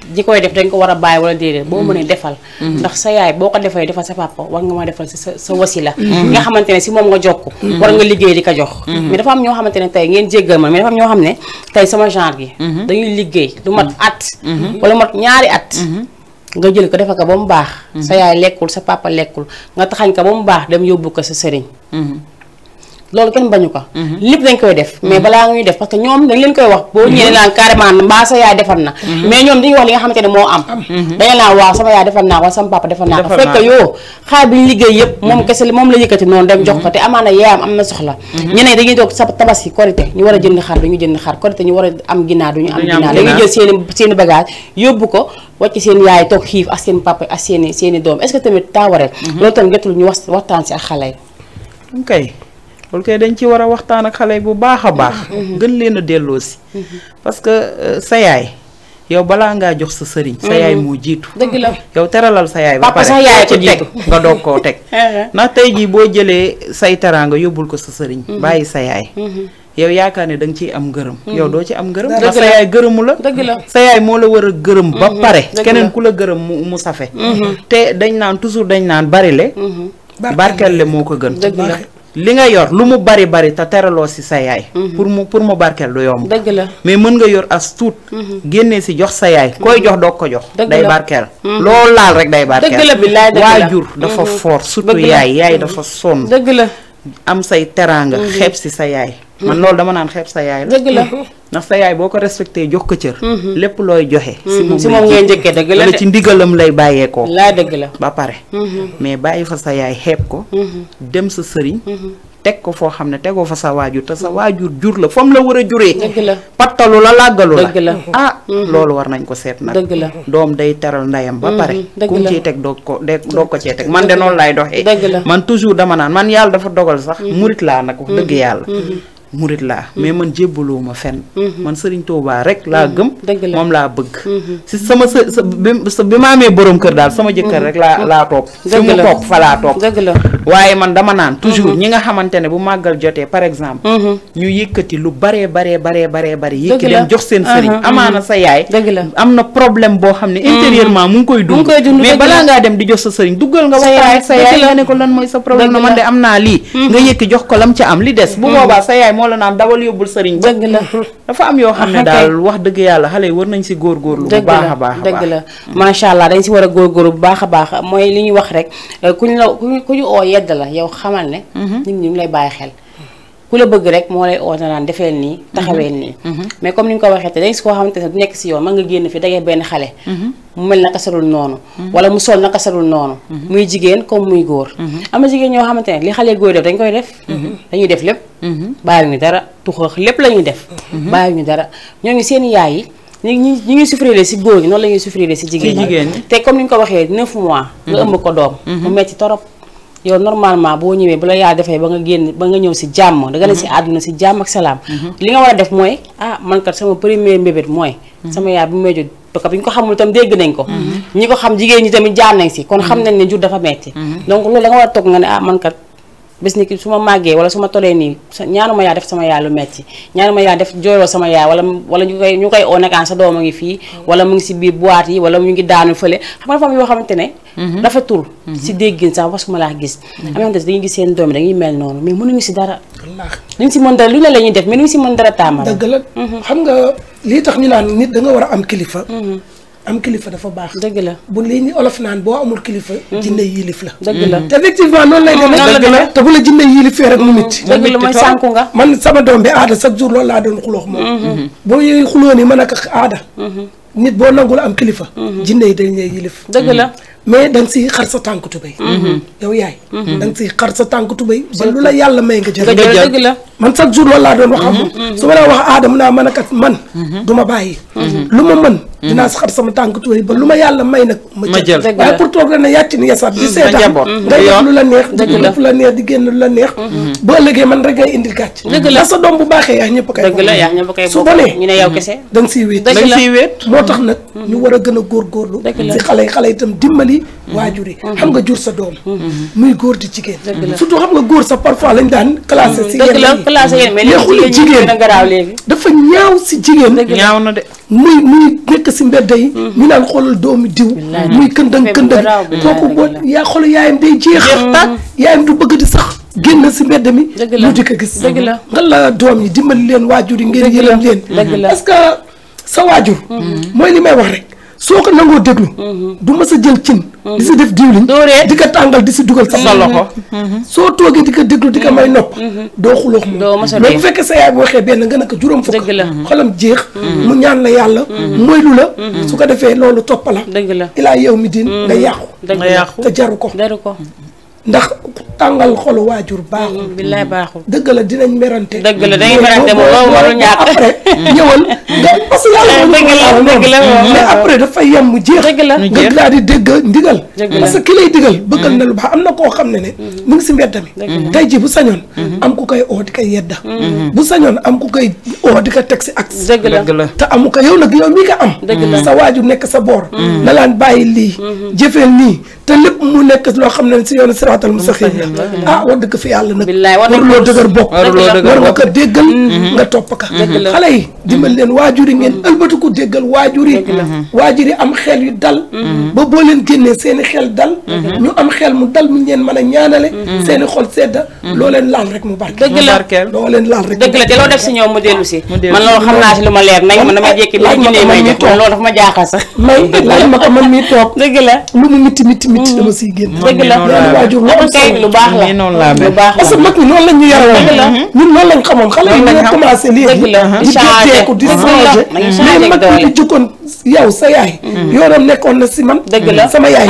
ji koy def dañ ko war a bàyyi wala déedéet boo mënee defal ndax sa yaay boo ko defee defal sa papa war nga ma defal sa wasila nga xamante ne si moom nga jokk war nga liggéey di ko jox mais dafa am ñoo xamante ne tey ngeen jéggal ma mais dafa am ñoo xam ne tey sama genre gi dañuy liggéey lu mat at wala mat ñaari at nga jël ko defal ko ba mu baax sa yaay lekkul sa papa lekkul nga taxañ ko ba mu baax dem yóbbu ko sa sëriñ loolu kenn bañu ko lépp dañ koy def mais balaa nga ñuy def parce que ñoom dañ leen koy wax boo ñëwee naan carrément mbaa sa yaay defal na mais ñoom dañuy wax li nga xamante ne moo am dañu naan waaw sama yaay defal naa ko sama papa defal naa ko fekk yoo xaar bi ñu liggéey yëpp moom kese moom la yëkkati noonu dem jox ko te amaana yaayam am na soxla ñeneen dañuy toog sa tabaski korité ñu war a jënd xar duñu jënd xar korité ñu war a am ginaar duñu am ginaar dañuy jël seeni bagage yóbbu ko wàcc seen yaay toog xiif ak seen papa ak seeni doom est-ce que tamit taawareel loolu tam jotul ñu waxtaan si ak xale yi loolu kay dañ ci war a waxtaan ak xale yi bu baax a baax. gën leen a delloo si. parce que sa yaay yow balaa ngaa jox sa sëriñ. sa yaay moo jiitu. dëgg la yow teralal sa yaay. ba pare sa yaay ko jiitu nga doog koo teg. ndax tey jii boo jëlee say teraanga yóbbul ko sa sëriñ. bàyyi sa yaay. yow yaakaar ne da nga ciy am ngërëm. yow doo ci am ngërëm. ndax sa yaay gërëmu la. dëgg la sa yaay moo la war a gërëm. ba pare keneen ku la gërëm mu safe. te dañ naan toujours dañ naan barile. barkelle moo ko gën. dëgg la li nga yor lu mu bari te teraloo si sa yaay. pour mu barkeel du yomb. dëgg la mais mën nga yor as tuut. génnee si jox sa yaay. koy jox doog ko jox. day barkeel. loolu laal rek day barkeel. dëgg la billaay dëgg la waajur dafa fort surtout yaay dafa sonn. dëgg la am say teraanga. xeeb si sa yaay. man loolu dama naan xeeb sa yaay la. dëgg la ndax sa yaay boo ko respecté jox ko cër. lépp looy joxe. si moom ngay njëkkee dëgg la ci ndigalam lay bàyyeekoo. laa dëgg la ba pare. mais bàyyi fa sa yaay xeeb ko. dem sa sëriñ. teg ko foo xam ne tegoo fa sa waajur te sa waajur jur la fam la war a juree. dëgg la pattalu la làggalu la. dëgg la loolu war nañ ko seet nag. dëgg la doom day teral ndeyam ba pare. dëgg kum la ciy teg doog ko cee teg man de noonu lay doxee. dëgg la man toujours dama naan man yàlla dafa dogal sax. murit laa nag wax dëgg yàlla. murit laa mais man jébbaloo ma fenn. man Serigne Touba rek laa gëm. moom laa bëgg. si sama bi ma amee borom kër daal sama jëkkër rek laa topp. fi mu topp fa laa topp. dëgg la waaye man dama naan toujours ñi nga xamante ne bu màggal jotee par exemple. ñu yëkkati lu baree bari. yëkki dem jox seen sëriñ. amaana sa yaay. dëgg la am na problème boo xam ne intérieurement mu ngi koy dund. mais balaa ngaa dem di jox sa sëriñ duggal nga waxtaan ak sa yaay nga ne ko lan mooy sa problème na man de am naa lii. nga yëkki jox ko lam ca am li des bu boobaa sa yaay moo la naan dawal yóbbul sëriñ. dëgg la dafa am yoo xam ne daal wax dëgg yàlla xale yi war nañ si góorgóorlu bu baax a baax. dëgg la macha allah dañ si war a góorgóorlu bu baax a baax mooy li ñuy wax rek ku ñu oo yedd la yow xamal ne. nit ñi ñu ngi lay bàyyi xel. ku la bëgg rek moo lay oo na naan defeel nii taxaweel nii. mais comme ni nga ko waxee te dañ si koo xamante ne du nekk si yoon mën nga génn fi dagee benn xale. mu mel naka sadul noonu. wala mu sol naka sadul noonu. muy jigéen comme muy góor. am na jigéen ñoo xamante ne li xale góor def dañ koy def. dañuy def lépp. bàyyiwuñu dara tuxax lépp la ñuy def. bàyyiwuñu dara ñooñu seen yaay yi ñu ngi souffrir si góor gi noonu la ñuy souffrir si jigéen ñi. te comme ni nga ko waxee 9 mois. nga ëmb ko doom. mu metti torop yow normalement boo ñëwee bu la yaa defee ba nga génn ba nga ñëw si jàmm da nga ne si àdduna si jàmm ak salaam li nga war a def mooy man kat sama premier mbébét mooy sama yaay bu may jot parce que bi ñu ko xamul itam dégg nañ ko ñi ko xam jigéen ñi tamit jaar nañ si kon xam nañ ne jur dafa metti donc loolu da nga war a toog nga ne man kat bés ni ki su ma màggee wala su ma tolee nii ñaanuma yaa def sama yaay lu metti ñaanuma yaa def jooyloo sama yaay wala ñu koy oo nekkaan sa doom a ngi fii wala mu ngi si biir boîte yi wala mu ngi daanu fële xam nga dafa am yoo xamante ne rafetul si déggin sax parce que ma laa gis am na xamante ne dañuy gis seen doom yi dañuy mel noonu mais mënuñu si dara duñ si mën dara lu ne la ñuy def mais duñ si mën dara tàmbali dëgg la xam nga lii tax ñu naan nit da nga war a am kilifa am kilifa dafa baax. dëgg la bu lii ni olof naan boo amul kilifa. jinne yilif la. dëgg la te effectivement noonu lay demee. te bu la jinne yilifee rek mu métti. dëgg la mooy sànku nga. man sama doom bi aada chaque jour loolu laa doon xuloox moom. boo yee xuloo ni mën a ko aada. nit boo nangul am kilifa. jinne yi dañ lay yilif. dëgg la. mais da nga siy xar sa tànk tubéy. yow yaay. da nga siy xar sa tànk tubéy. ba lu la yàlla may nga jël. dëgg la. man chaque jour loolu laa doon wax am su ma la wax aada mu naa mën a kat man. du ma bàyyi. lu ma mën. dinaa si xar sama tànk tubéy ba lu ma yàlla may nag. ma jël waaye pour toog rek ne yàcc ni yasat di seetaan nga def lu la neex. di def lu la neex di génn lu la neex. boo ëllëgee man rek ngay indil gàcc. dëgg la sa doom bu baaxee yaa ñëpp a koy. dëgg la yaa ñëpp a koy su bonee ñu ne yow kese. da nga siy wéet. dëgg la moo tax nag ñu war a gën a góorgóorlu. si xale itam dimbali waajur yi xam nga jur sa doom muy góor di jigéen surtout xam nga góor sa parfois lañ daan classé si neexul jigéen dafa ñaaw si jigéen ñaaw na de muy nekk si mbedd yi ñu naan xoolal doomu diw muy këndëng kooku boo yaa xool yaayam day jeex yaayam du bëgg di sax génn si mbedd mi lu di ko gis nga la doom yi dimbali leen waajur yi ngeen yërëm leen parce que sa waajur mooy li may wax rek soo ko nangoo déglu du ma sa jël cin di si def diwlin di ko tàngal di si dugal sa loxo soo toogee di ko déglu di ko may nopp doo xuloox moom mais bu fekkee sa yaay bu waxee benn nga ne ko juróom fukk xolam jeex mu ñaan la yàlla moylu la su ko defee loolu topp la ilaa yow mi din nga yàqu te jaru ko ndax tàngal xolu waajur baaxul. billaay baaxul. dëgg la dinañ merante. dëgg la dañuy merante moom loolu warul ñàkk après ñëwal nga parce que yàlla dëgg la mais après dafa yem mu jeex. dëgg la nga daal di dégg ndigal. parce que ki lay digal bëggal na lu baax am na koo xam ne mu ngi si mbedd mi. tey ji bu sañoon. am ku koy oo di koy yedda. bu sañoon am ku koy oo di ko teg si ak. dëgg la te amu ko yow nag yow mi nga am. sa waajur nekk sa boor. na laan bàyyi lii jëfeel nii te lépp mu nekk loo xam ne si yoonu siraatal mustaqim la wax dëgg fi yàlla nag waruloo dëgër bopp war nga ko déggal nga topp ka xale yi dimbal leen waajur yi ngeen ëlbatiku déggal waajur yi am xel yu dal ba boo leen génnee seeni xel dal ñu am xel mu dal mu leen mën a ñaanale seeni xol sedda loo leen laal rek mu barke dëgg la loo leen laal rek dëgg la te loo def si ñoom mu dellu si man loolu xam naa si lu ma leer nañ man damay jékki bi ñu ne may jox man loolu dafa ma jaaxal sax laaj ma ko man mii toog dëgg la lu mu mitti dama siy génn dëgg la waajur lu baax la lu baax parce que mag ñi noonu lañ ñu yaroon ñun noonu lañ xamoon xale yi ñoo commencé léegi di jotteeku di changé mais mag ñi di jukkoon yow sa yaay yoonam nekkoon na si man dëgg la sama yaay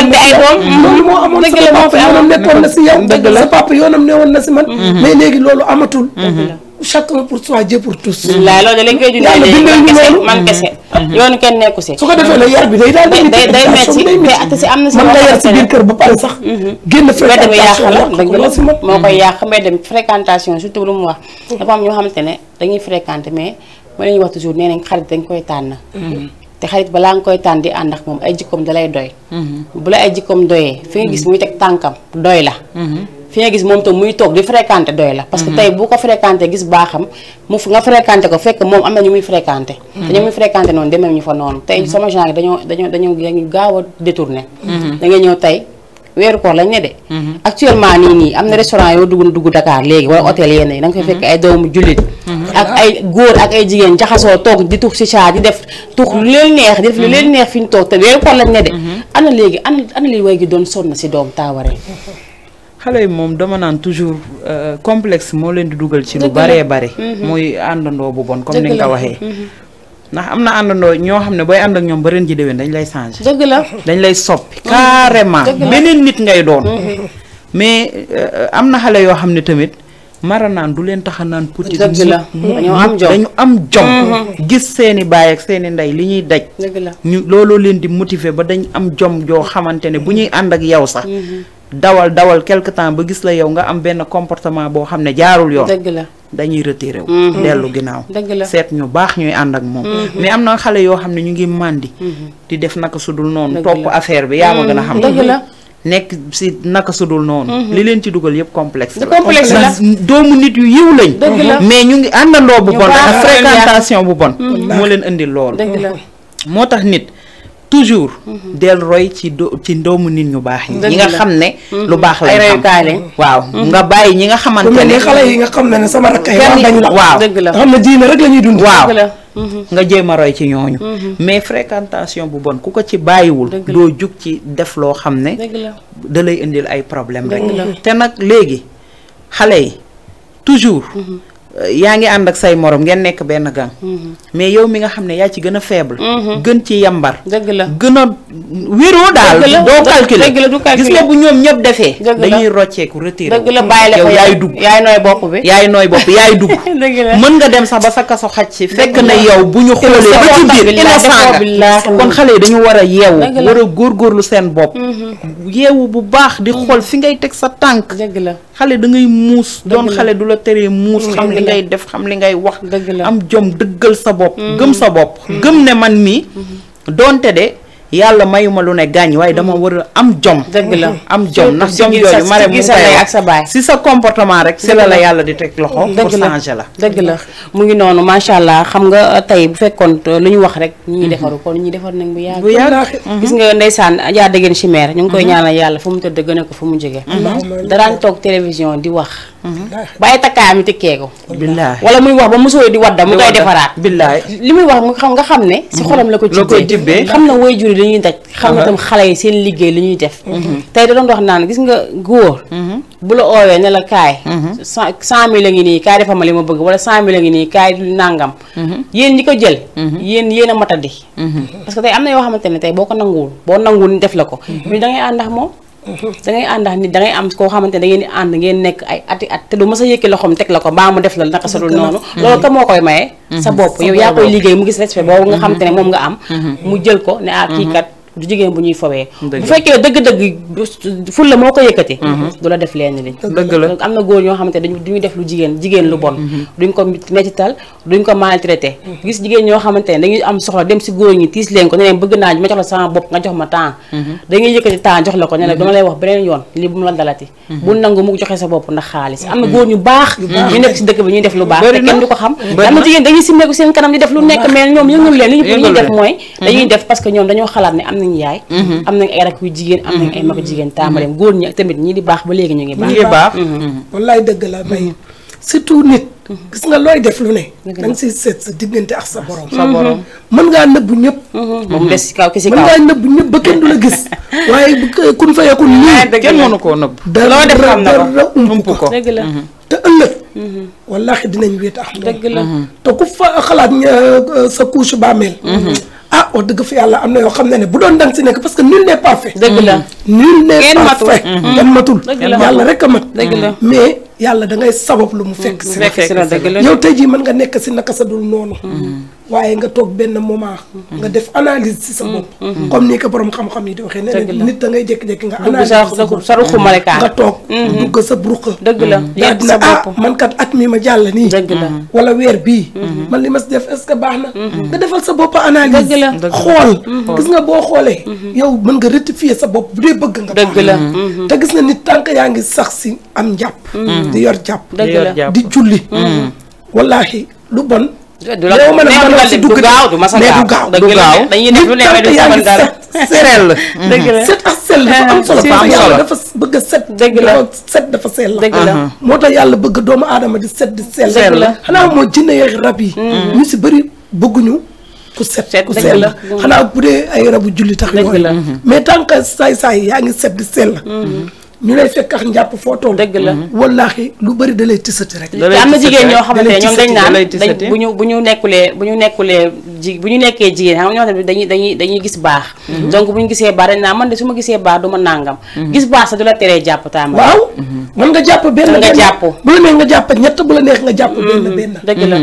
loolu moo amoon sa papa yoonam nekkoon na si yow sa papa yoonam newoon na si man mais léegi loolu amatul chacun pour soi Dieu pour tous. wallaay loolu lañ koy dundee léegi man kese yoonu kenn nekku si. su ko defee nag yar bi day daal day metti te si am na si man nga yar si biir kër ba pare sax. génn fréquentation dëgg la moo koy yàq mais dem fréquentation surtout lu mu wax. dafa am ñoo xamante ne dañuy fréquenter mais ma leen wax toujours nee nañ xarit dañ koy tànn. te xarit balaa nga koy tànn di ànd ak moom ay jikkoom da lay doy. bu la ay jikkoom doyee fi nga gis muy teg tànkam doy la. fi nga gis moom tam muy toog di fréquenté doy la parce que tey bu ko fréquenté gis baaxam mu nga fréquenté ko fekk moom am na ñu muy fréquenté te ñu muy fréquenté noonu demee ñu fa noonu tey sama genre dañoo gaaw a détourné da ngay ñëw tey weeru koor lañ ne de actuellement nii am na restaurant yoo dugg Dakar léegi wala hôtel yenn yi da nga fay fekk ay doomu jullit ak ay góor ak ay jigéen jaxasoo toog di tux si chat di def tux lu leen neex di def lu leen neex fi ñu toog te weeru koor lañ ne de ana léegi ana li way gi doon sonn si doom taawaree xale yi moom dama naan toujours complexe moo leen di dugal ci lu baree bare muy àndandoo bu bon comme ni nga ko waxee ndax am na àndandoo ñoo xam ne booy ànd ak ñoom ba ren ji déwén dañ lay changer dëgg la dañ lay soppi carrément beneen nit ngay doon mais am na xale yoo xam ne tamit mara naan du leen tax a naan puti dëgg la dañu am jom gis seeni baay ak seeni ndey li ñuy daj dëgg la ñu looloo leen di motiver ba dañ am jom joo xamante ne bu ñuy ànd ak yow sax dawal quelque temps ba gis la yow nga am benn comportement boo xam ne jaarul yoon. dëgg la dañuy retiré wu. dellu ginnaaw. dëgg la seet ñu baax ñuy ànd ak moom. mais am na xale yoo xam ne ñu ngi màndi. di def naka sudul noonu. topp affaire bi yaa ma gën a xam. dëgg la nekk si naka sudul noonu. li leen ci dugal yëpp complexe la. complexe la doomu nit yu yiw lañ. dëgg la mais ñu ngi àndandoo bu bon ak fréquentation bu bon. moo leen indil loolu. dëgg la moo tax nit toujours. del roy ci doomu nit ñu baax ñi. ñi nga xam ne. lu baax lañ xam waaw nga bàyyi ñi nga xamante ne xale yi nga xam ne sama rakk yi dañ la. waaw dëgg la nga xam ne diine rek la ñuy dund. waaw nga jéem a roy ci ñooñu. mais fréquentation bu bon ku ko ci bàyyiwul. doo jug ci def loo xam ne. da lay indil ay problème rek. te nag léegi xale yi toujours. yaa ngi ànd ak say morom ngeen nekk benn gang. mais yow mi nga xam ne yaa ci gën a faible. gën ci yambar. dëgg la gën a wéroo daal. doo calculer gis nga bu ñoom ñëpp defee. dañuy rocceeku retiré. dëgg la bàyyi la yow yaay dugg yaay nooy bopp bi. yaay dugg. mën nga dem sax ba sa kaso xaj si. fekk na yow bu ñu xoolee ba ci biir innocent nga kon xale yi dañu war a yeewu. war a góorgóorlu seen bopp. yeewu bu baax di xool fi ngay teg sa tànk. dëgg la xale da ngay muus. doon xale du la teree muus. xam li ngay def xam li ngay wax. am jom dëggal sa bopp. gëm sa bopp. gëm ne man mii. doonte de yàlla mayuma lu ne gaañ waaye dama war a am jom. dëgg la am jom ndax jom jooju mare mu koy ak sa baay si sa comportement rek si la yàlla di teg loxo. pour changer la dëgg la mu ngi noonu macha allah xam nga tey bu fekkoon lu ñu wax rek ñu ñuy defaru kon ñuy defar nañ bu yàgg. gis nga ndeysaan Adja Degen Chimère ñu ngi koy ñaanal yàlla fu mu tëdd gën a ko fu mu jógee. daraan toog télévision di wax. bàyyi takkaayam tikkee ko. billaay wala muy wax ba mosoo di wadda mu koy defaraat. billaay li muy wax nga xam ne. si xolam la ko tibbee xam na way juri li ñuy daj. xam na tam xale yi seen liggéey li ñuy def. tey da doon wax naan gis nga góor. bu la oowee ne la kaay. 100 000 la ngi nii kaay defal ma li ma bëgg wala 100 000 la ngi nii kaay nangam. yéen ñi ko jël. yéen a matadi. parce que tey am na yoo xamante ne tey boo ko nanguwul boo nanguwul ni def la ko. mais da ngay ànd ak moom. da ngay ànd ak nit da ngay am koo xamante ne da ngeen di ànd ngeen nekk ay ati at te du mës a yëkki loxoom teg la ko mbaa mu def la naka sa dul noonu. loolu ka moo koy maye. sa bopp yow yaa koy liggéey mu gis respect boobu nga xamante ne moom nga am. mu jël ko ne kii kat. du jigéen bu ñuy fowee bu fekkee dëgg-dëgg ful la moo ko yëkkati du la def leen li dëgg la am na góor ñoo xamante ne duñu def lu jigéen lu bon duñ ko mettital duñ ko maltraité gis jigéen ñoo xamante ne dañuy am soxla dem si góor ñi tiis leen ko ne leen bëgg naa ma jox la sama bopp nga jox ma temps dañuy yëkkati temps jox la ko ne la dama lay wax beneen yoon lii bu mu la dalati bu nangu mu joxe sa bopp ndax xaalis am na góor ñu baax ñu nekk si dëkk bi ñuy def lu baax te kenn du ko xam am na jigéen dañuy simmeeku seen kanam di def lu nekk mais ñoom yëngul leen li ñuy def mooy dañuy def parce que ñoom dañoo xalaat ne am nañu yaay am nañ ay rakk yu jigéen am nañ ay mag jigéen tàmbaleem góor ñi tamit ñi di baax ba léegi ñu ngi baax wallaay dëgg la may surtout nit gis nga looy def lu ne danga siy seet sa diggante ak sa borom mën ngaa nëbbu ñëpp moom des si kaw ki si kaw mën ngaa nëbbu ñëpp ba kenn du la gis waaye kun fa yakun lii kenn mënu koo nëbb loo def xam na dara ump ko dëgg la te ëllëg wallaahi dinañ wéet ak dëgg la te ku fa xalaat sa couche bàmmeel wax dëgg fi yàlla am na yoo xam ne bu doon dang si nekk parce que nul n'est parfait. dëgg la nul n'est parfait kenn matul yàlla rek a mat dëgg la mais yàlla da ngay sabab lu mu fekk si yow tey jii mën nga nekk si naka sa dul noonu waaye nga toog benn moment nga def analyse si sa bopp comme ni ko borom xam-xam yi di waxee ne nit da ngay jékki-jékki nga analyse sa ruqu maleka nga toog dugg sa ruq dëgg la daa dina man kat at mi ma jàll nii dëgg la wala weer bii man li ma si def est-ce que baax na nga defal sa bopp analyse xool gis nga boo xoolee yow mën nga rectifier sa bopp bu dee bëgg nga dëgg la te gis nga nit tànk yaa ngi sax si am njàpp di yor jàpp di julli wallaahi lu bon du la du gaaw du masa gaaw du gaaw dañuy def lu ne mais du samal dara sell dëgg la set ak sell dafa am solo parce que yàlla dafa bëgg a set dëgg la set dafa sell dëgg la moo tax yàlla bëgg doomu aadama di set di sell xanaa moo jinne yeex rab yi ñu si bëri bëgguñu ku set ku sell xanaa bu dee ay rabu julli tax yooyu mais tant que saay-saay yaa ngi set di sell ñu lay fekk ak njàpp foo toll dëgg la wallaahi lu bëri da lay tisati rek te am na jigéen ñoo xamante ne ñoom dañ naan bu ñu nekkee jigéen xam nga ñoo xam ne dañuy gis baax donc bu ñu gisee baax dañ naan man de su ma gisee baax du ma nàngam gis baax sax du la teree jàpp taama waaw mën nga jàpp benn nga jàpp bu la neex nga jàpp ñett bu la neex nga jàpp benn dëgg la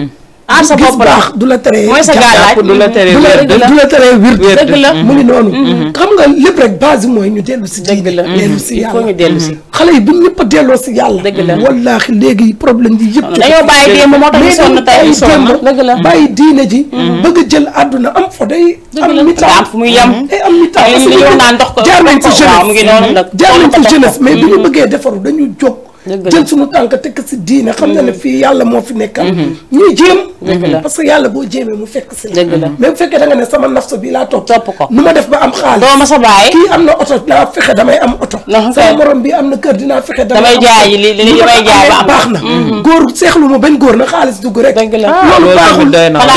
aar sa bopp la du la teree mooy sa gaalaaj du la teree du la teree wird dëgg la mu ngi noonu xam nga lépp rek base mooy ñu dellu si dëgg la dellu si il faut ñu yàlla dellu si xale yi bu ñëpp a delloo si yàlla dëgg la wallaahi léegi problème yi yëpp dañoo bàyyi démb moo tax ñu sonn tey ñu sonn dëgg la bàyyi diine ji bëgg a jël àdduna am fo day am mi am fu muy yem day am mi temps li ñu naan ndox ko jaar nañ ci waaw mu ngi noonu nag jaar nañ ci jeunesse mais bi ñu bëggee defaru dañu jóg jël suñu tànk tekk si diine xam na ne fii yàlla moo fi nekkal ñuy jéem parce que yàlla boo jéemee mu fekk si la mais bu fekkee da nga ne sama nafsa bi laa topp ko nu ma def ba am xaalis doo ma sa bàyyi kii am na oto dinaa fexe damay am oto sama morom bi am na kër dinaa fexe damay jaay li damay jaay ba am baax na góor seexlu ma benn góor na xaalis dugg rek loolu baaxul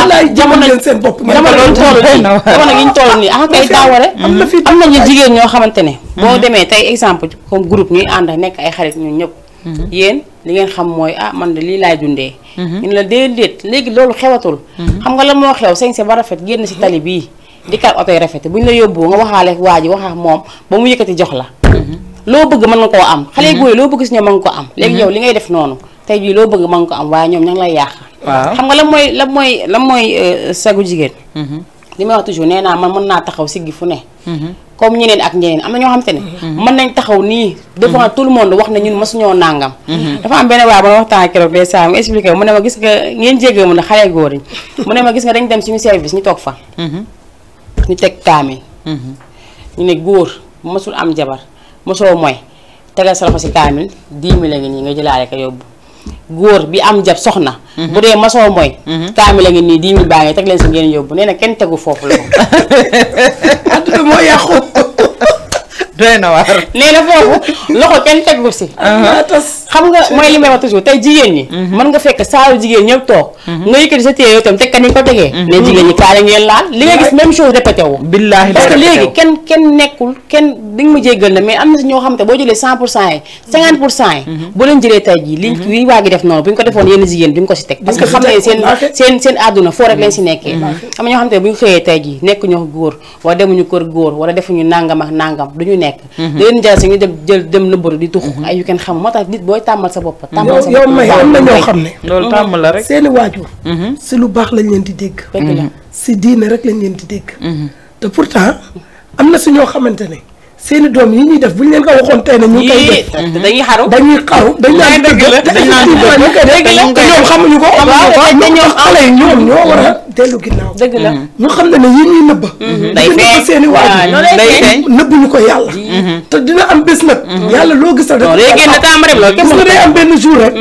laay jamono leen seen bopp jamono gi ñu toll nii ah kay daaware am nañu jigéen ñoo xamante ne boo demee tey exemple comme groupe ñuy ànd nekk ay xarit ñun ñëpp yéen li ngeen xam mooy ah man de lii laay dundee ñu la déedéet léegi loolu xewatul xam nga la moo xew sañse ba rafet génn si tali bii di kar oto yi rafet bu ñu la yóbbu nga waxaale waa ji waxaa moom ba mu yëkkati jox la loo bëgg mën nga koo am xale góor yi loo bëgg si ñoom mën nga ko am léegi yow li ngay def noonu tey jii loo bëgg mën nga ko am waaye ñoom ña ngi lay yàq xam nga lan mooy sagu jigéen li may wax toujours nee naa man mën naa taxaw siggi fu ne comme ñeneen ak ñeneen am na ñoo xamante ne mën nañ taxaw nii devant tout le monde wax na ñun masuñoo nàngam dafa am benn waay ba ma waxtaan keroog de saa mu expliqué mu ne ma gis nga ngeen jéggal mu ne xale góor yi mu ne ma gis nga dañ dem suñu service ñu toog fa ñu teg kaamil ñu ne góor masul am jabar mosoo mooy tegal sa loxo si kaamil 10 000 la ngi nii nga jëlaale ko yóbbu góor bi am jab soxna bu dee masoo mooy kaamil la ngi nii 10 000 baa ngi teg leen si ngeen yóbbu nee na kenn tegu foofu la adduna moo yàqu doy na waar nee na foofu loxo kenn tegul si xam nga mooy li may wax toujours tey jigéen ñi mën nga fekk saalu jigéen ñëpp toog nga yëkkati sa téye yow tam teg ka ni nga ko tegee ne jigéen ñi kaale ngeen laal li nga gis même chose répété wu billaahi parce que léegi kenn nekkul kenn di nga ma jéggal na mais am na si ñoo xamante boo jëlee 100% yi 50% yi boo leen jëlee tey jii li waa gi def noonu bu ñu ko defoon yenn jigéen bi ñu ko si teg parce que xam ne seen àdduna foo rek leen si nekkee am na ñoo xamante bu ñu xëyee tey jii nekk ñoo góor wala demuñu kër góor wala defuñu nangam ak nangam duñu nekk da leen jël si ñu dem nëbbatu di tux ay yu kenn xam moo tax nit booy tàmmal sa bopp tàmmal sa bopp yow may am na ñoo xam ne loolu tàmm la rek seeni waajur si lu baax lañ leen di dégg si diine rek lañ leen di dégg te pourtant am na si ñoo xamante ne seeni doom yi ñuy def bu ñu leen ko waxoon tey ne ñu ngi koy def dañuy xaru dañ naan dëgg la ñoom xamuñu ko ñoom xale yi ñoo war a dellu ginnaaw dëgg la ñu xam ne yi ñuy nëbba day feeñ seeni waajur nëbbuñu ko yàlla te dina am bés nag yàlla loo gis rek gis nga day am benn jour rek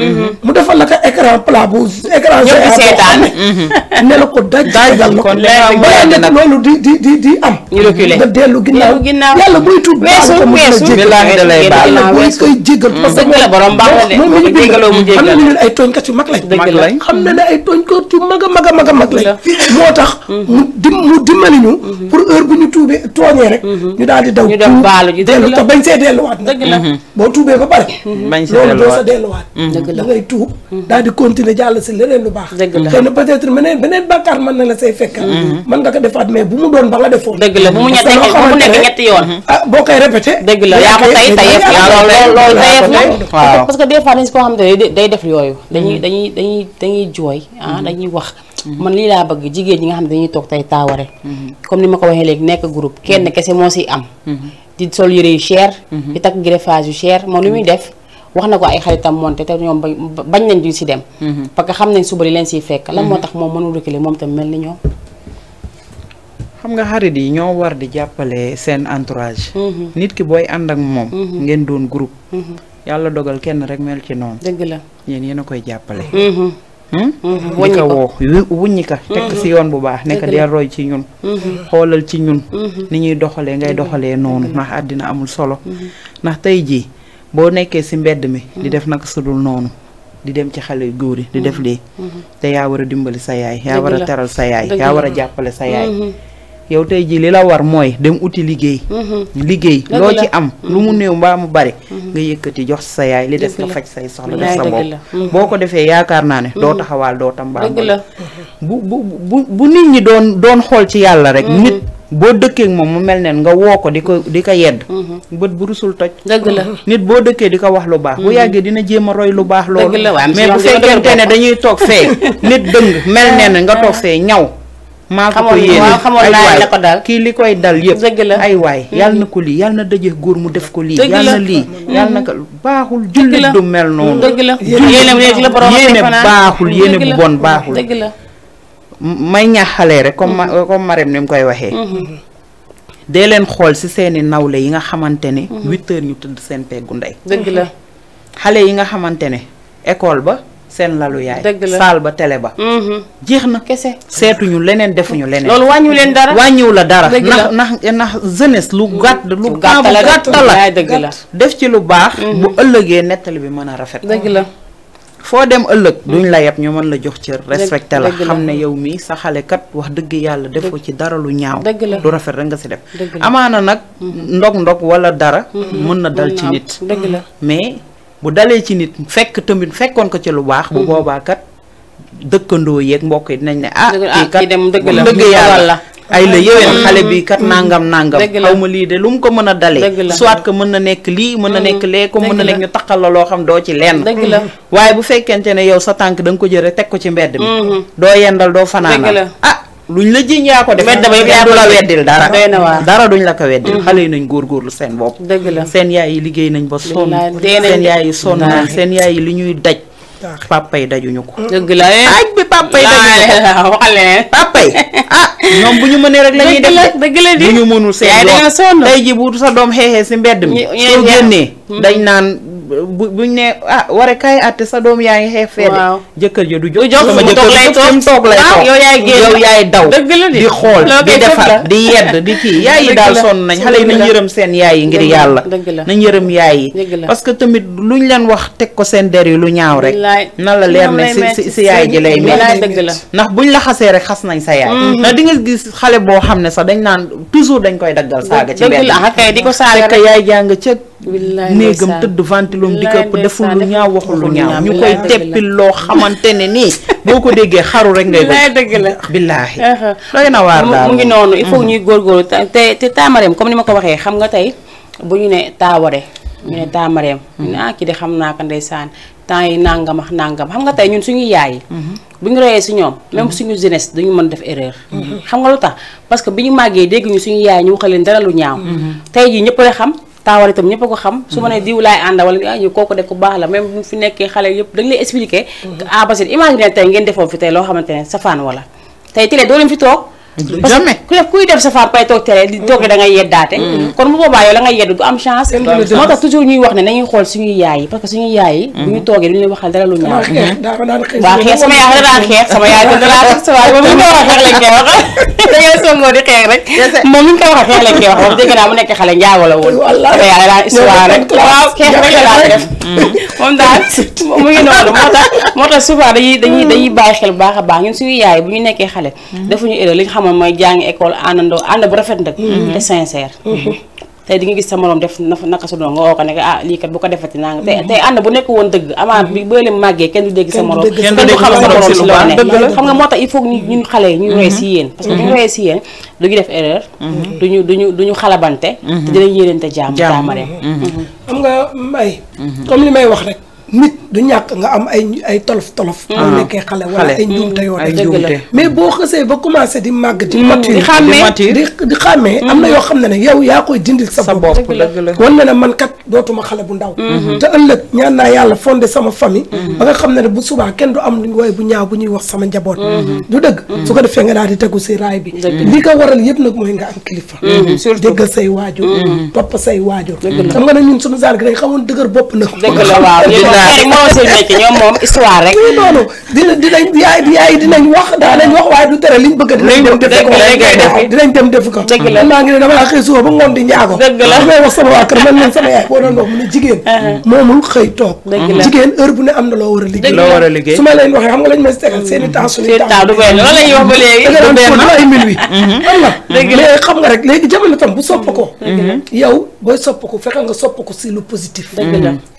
mu defal la ko écran plat bu écran seetaan ne la ko dajal la ko balaa nekk loolu di am nga dellu ginnaaw yàlla buy tuub baal ko mu yàlla buy koy jéggal parce que la borom baax la moom mi ñu jégaloo mu jéggal xam na ne ay tooñkat yu mag lañ xam na ne ay tooñkat yu mag a mag lañ moo tax mu dimbali ñu pour heure bu ñu tuubee tooñee rek ñu daal di daw dellu te bañ see delluwaat nag boo tuubee ba pare loolu doo sa delluwaat da ngay tuub daal di continuer jàll si leneen lu baax xëy na peut-être beneen bàkkaar mën na la say fekk mën nga ko defaat mais bu mu doon ba nga defoon dëgg la bu mu nekk ñetti yoon boo koy répété dëgg la yaa ko tey tayeef loolu tayeef la parce que des fois dañ si koo xam ne day def yooyu dañuy jooy dañuy wax man lii laa bëgg jigéen ñi nga xam ne dañuy toog tey taaware comme ni ma ko waxee léegi nekk groupe kenn kese moo siy am di sol yëre yu cher di takk greffage yu cher moom li muy def wax na ko ay xaritam monté te ñoom bañ nañ di si dem parce que xam nañ suba li leen siy fekk lan moo tax moom mënul reculer moom tam mel ni ñoom xam nga xarit yi ñoo war di jàppale seen entourage nit ki booy ànd ak moom ngeen doon groupe yàlla dogal kenn rek mel ci noonu dëgg la yéen a koy jàppale di ko woo wuññi ka teg si yoon bu baax nekk dee roy ci ñun xoolal ci ñun ni ñuy doxalee ngay doxalee noonu ndax àddina amul solo ndax tey jii boo nekkee si mbedd mi di def naka sudul noonu di dem ci xale yu góor yi di def lii te yaa war a dimbali sa yaay yaa war a teral sa yaay yaa war a jàppale sa yaay yow tey jii li la war mooy dem uti liggéey loo ci am lu mu néew mbaa mu bari nga yëkkati jox sa yaay li des nga faj say soxla def sa bopp boo ko defee yaakaar naa ne doo taxawaal doo tambaambal bu nit ñi doon xool ci yàlla rek nit boo dëkkee moom mu mel neen nga woo ko di ko yedd bët bu rusul toj dëgg la nit boo dëkkee di ko wax lu baax bu yàggee dina jéem a roy lu baax loolu dëgg la waaw mais bu fekkente ne dañuy toog fee nit dëng mel neen nga toog fee ñaw maa ko yéene xamoon naa la ko dal kii li koy dal yëpp dëgg la ay waay yàlla na ko lii yàlla na daje góor mu def ko lii yàlla na lii yàlla na ko baaxul jullit du mel noonu dëgg la yéene baaxul yéene bu bon baaxul dëgg la may ñaax xale rek comme Marème ni mu koy waxee dee leen xool ci seeni nawle yi nga xamante ne 8 heures ñu tëdd seen peggu ndey dëgg la xale yi nga xamante ne école ba seen lalu yaay saal ba télé ba jeex na kese seetuñu leneen defuñu leneen loolu wàññiwu leen dara wàññiwu la dara ndax jeunesse lu gàtt lu gàtt la dëgg la def ci lu baax bu ëllëgee nettali bi mën a rafet dëgg la foo dem ëllëg duñ la yeb ñu mën la jox cër respecté la xam ne yow mii sa xale kat wax dëgg yàlla defoo ci dara lu ñaaw lu rafet rek nga si def amaana nag ndog wala dara mën na dal ci nit dëgg la mais bu dalee ci nit fekkoon ko ci lu baax bu boobaa kat dëkkandoo yeeg mbokk yi dinañ ne kii kat dëgg yàlla ay la yéwén xale bi kat nangam xaw ma lii de lu mu ko mën a dalee soit que mën na nekk lii mën na nekk lee ko mën na nekk ñu taqal la loo xam doo ci lenn waaye bu fekkente ne yow sa tànk da nga ko jëre teg ko ci mbedd mi doo yendal doo fanaanal luñ la jiñ yaa ko def du la weddil dara duñ la ko weddil xale yi nañ góorgóorlu seen bopp seen yaay yi liggéey nañ ba sonn seen yaay yi sonn nañ seen yaay yi li ñuy daj papa yi dajuñu ko dëgg la aj bi papa yi dajuñu ko papa yi ñoom bu ñu mënee rek la ñuy def bu ñu mënul seen doom tey ji bu sa doom xeexee si mbedd mi soo génnee dañ naan buñ ne ware kaay àtte sa doom yaa ngi xeex fee de jëkkër ja du jóg sama jëkkër mu toog lay toog yow yaay daw di xool di defar di yedd di kii yaay yi daal sonn nañ xale yi nañ yërëm seen yaay yi ngir yàlla nañ yërëm yaay yi parce que tamit luñ leen wax teg ko seen der yi lu ñaaw rek na la leer ne si yaay ji lay metti ndax buñ la xasee rek xas nañ sa yaay ndax di nga gis xale boo xam ne sax dañ naan toujours dañ koy daggal saaga ci mbedd di ko saaga fekk yaay jàng ca néegam tëdd ventilum di ko deful lu ñaaw waxul lu ñaaw ñu koy teppil loo xamante ne nii boo ko déggee xaru rek ngay dëgg la billaahi doy na waar daal mu ngi noonu il faut ñuy góorgóorlu te taamareem comme ni ma ko waxee xam nga tey bu ñu ne taaware ñu ne taamareem ñu ne kii de xam naa ko ndeysaan temps yi nangam ak nangam xam nga tey ñun suñu yaay yi bu ñu royee si ñoom même suñu jeunesse dañu mën def erreur xam nga lu tax parce que bi ñu màggee dégg ñu suñu yaay ñu waxal leen dara lu ñaaw tey jii ñëpp a xam taawar itam ñëpp a ko xam su ma nee diw laay ànda wala ñu kooku def ku baax la même bu fi nekkee xale yëpp dañ lay expliquer parce que imagine tey ngeen defoon fi tey loo xamante ne safaan wala tey télé doo leen fi toog jamais kuy def safaan pay toog télé di toog da ngay yeddaate kon bu boobaa yow la ngay yedd du am chance moo tax toujours ñuy wax ne nañuy xool suñuy yaay yi parce que suñuy yaay yi bu ñu toogee duñu leen waxal dara lu ñaaw waaw xeex sama yaay da daan xeex sama yaay da daan xeex sama moom mi ñu ko wax xeex lañ koy wax da ngay songoo di xeex rek moom mi ñu ko wax xeex lañ koy wax wax dégg naa mu nekk xale njaago la woon sama yaay da daan histoire rek waaw xeex rek la daan def moom daal mu ngi noonu moo tax souvent dañuy bàyyi xel bu baax a baax ñun suñu yaay bu ñu nekkee xale defuñu erreur li ñu xamoon mooy jàngi école àndandoo ànd bu rafet nag te sincère tey di nga gis sa morom def naka su doon nga woo ko ne lii kat bu ko defati naa nga tey ànd bu nekk woon dëgg amaat bi ba leen màggee kenn du dégg sa morom kenn du xam sa morom si loo ne xam nga moo tax il faut ñun xale yi ñu royee si yéen parce que bu ñu royee si yéen duñu def erreur duñu xalabante te dinañ yéenante jàmm jàmmaree xam nga may comme li may wax rek nit du ñàkk nga am ay tolof boo nekkee xale wala ay njuumte yoo def mais boo xësee ba commencé di màgg di mature di xàmmee am na yoo xam ne yow yaa koy dindil sa bopp wan na ne man kat dootuma xale bu ndaw te ëllëg ñaan naa yàlla fondé sama famille ba nga xam ne bu subaa kenn du am luñ wooye bu ñaaw bu ñuy wax sama njaboot du dëgg su ko defee nga daal di tegu si raay bi li ko waral yëpp nag mooy nga am kilifa déggal say waajur topp say waajur xam nga ne ñun suñu genre gi dañ xamoon dëgër bopp nag ñoom moom histoire rek noonu dinañ yaay dinañ wax daanañ wax waaye du tere liñ bëgg dinañ dem def ko maa ngi ne dama laa xëy suba ba ngoon di njaago damay wax sama waa kër man leen sama yaay boo doon wax mu ne jigéen moomul xëy toog jigéen heure bu ne am na loo war a liggéey su ma leen waxee xam nga lañ may tegal seen i temps suñuy temps loolu la ñuy wax ba léegi ay minuit xam nga mais xam nga rek léegi jamono tam bu sopp ko yow booy sopp ko fexeel nga sopp ko si lu positif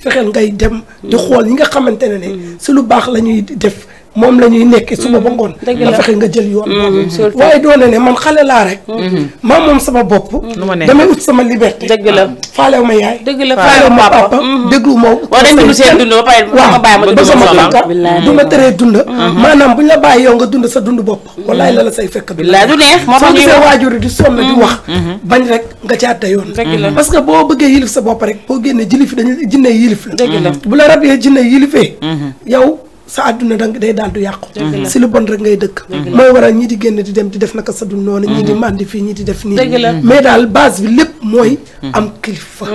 fexeel ngay dem di xool ñi nga xamante ne si lu baax la ñuy def moom la ñuy nekk suba ba ngoon nga fexe nga jël yoon waaye doone ne man xale laa rek maa moom sama bopp damay ut sama liberté dëgg la faalew ma yaay dëgg la faalew ma papa déglu ma waaw dañ dund seen dund ba pare ma bàyyi ma dund sama tànka du ma teree dund maanaam bu ñu la bàyyi yow nga dund sa dund bopp wallaay la la say fekk du neex moo tax soo gisee waajur yi di sonn di wax bañ rek nga caate yoon parce que boo bëggee yilif sa bopp rek boo génnee jilif dañu jinne yilif la bu la rab yee jinne yilifee yow sa àdduna danga day daal du yàqu si lu bon rek ngay dëkk mooy waral ñii di génn di dem di def naka sa dul noonu ñii di màndi fii ñii di def nii mais daal base bi lépp mooy am kilifa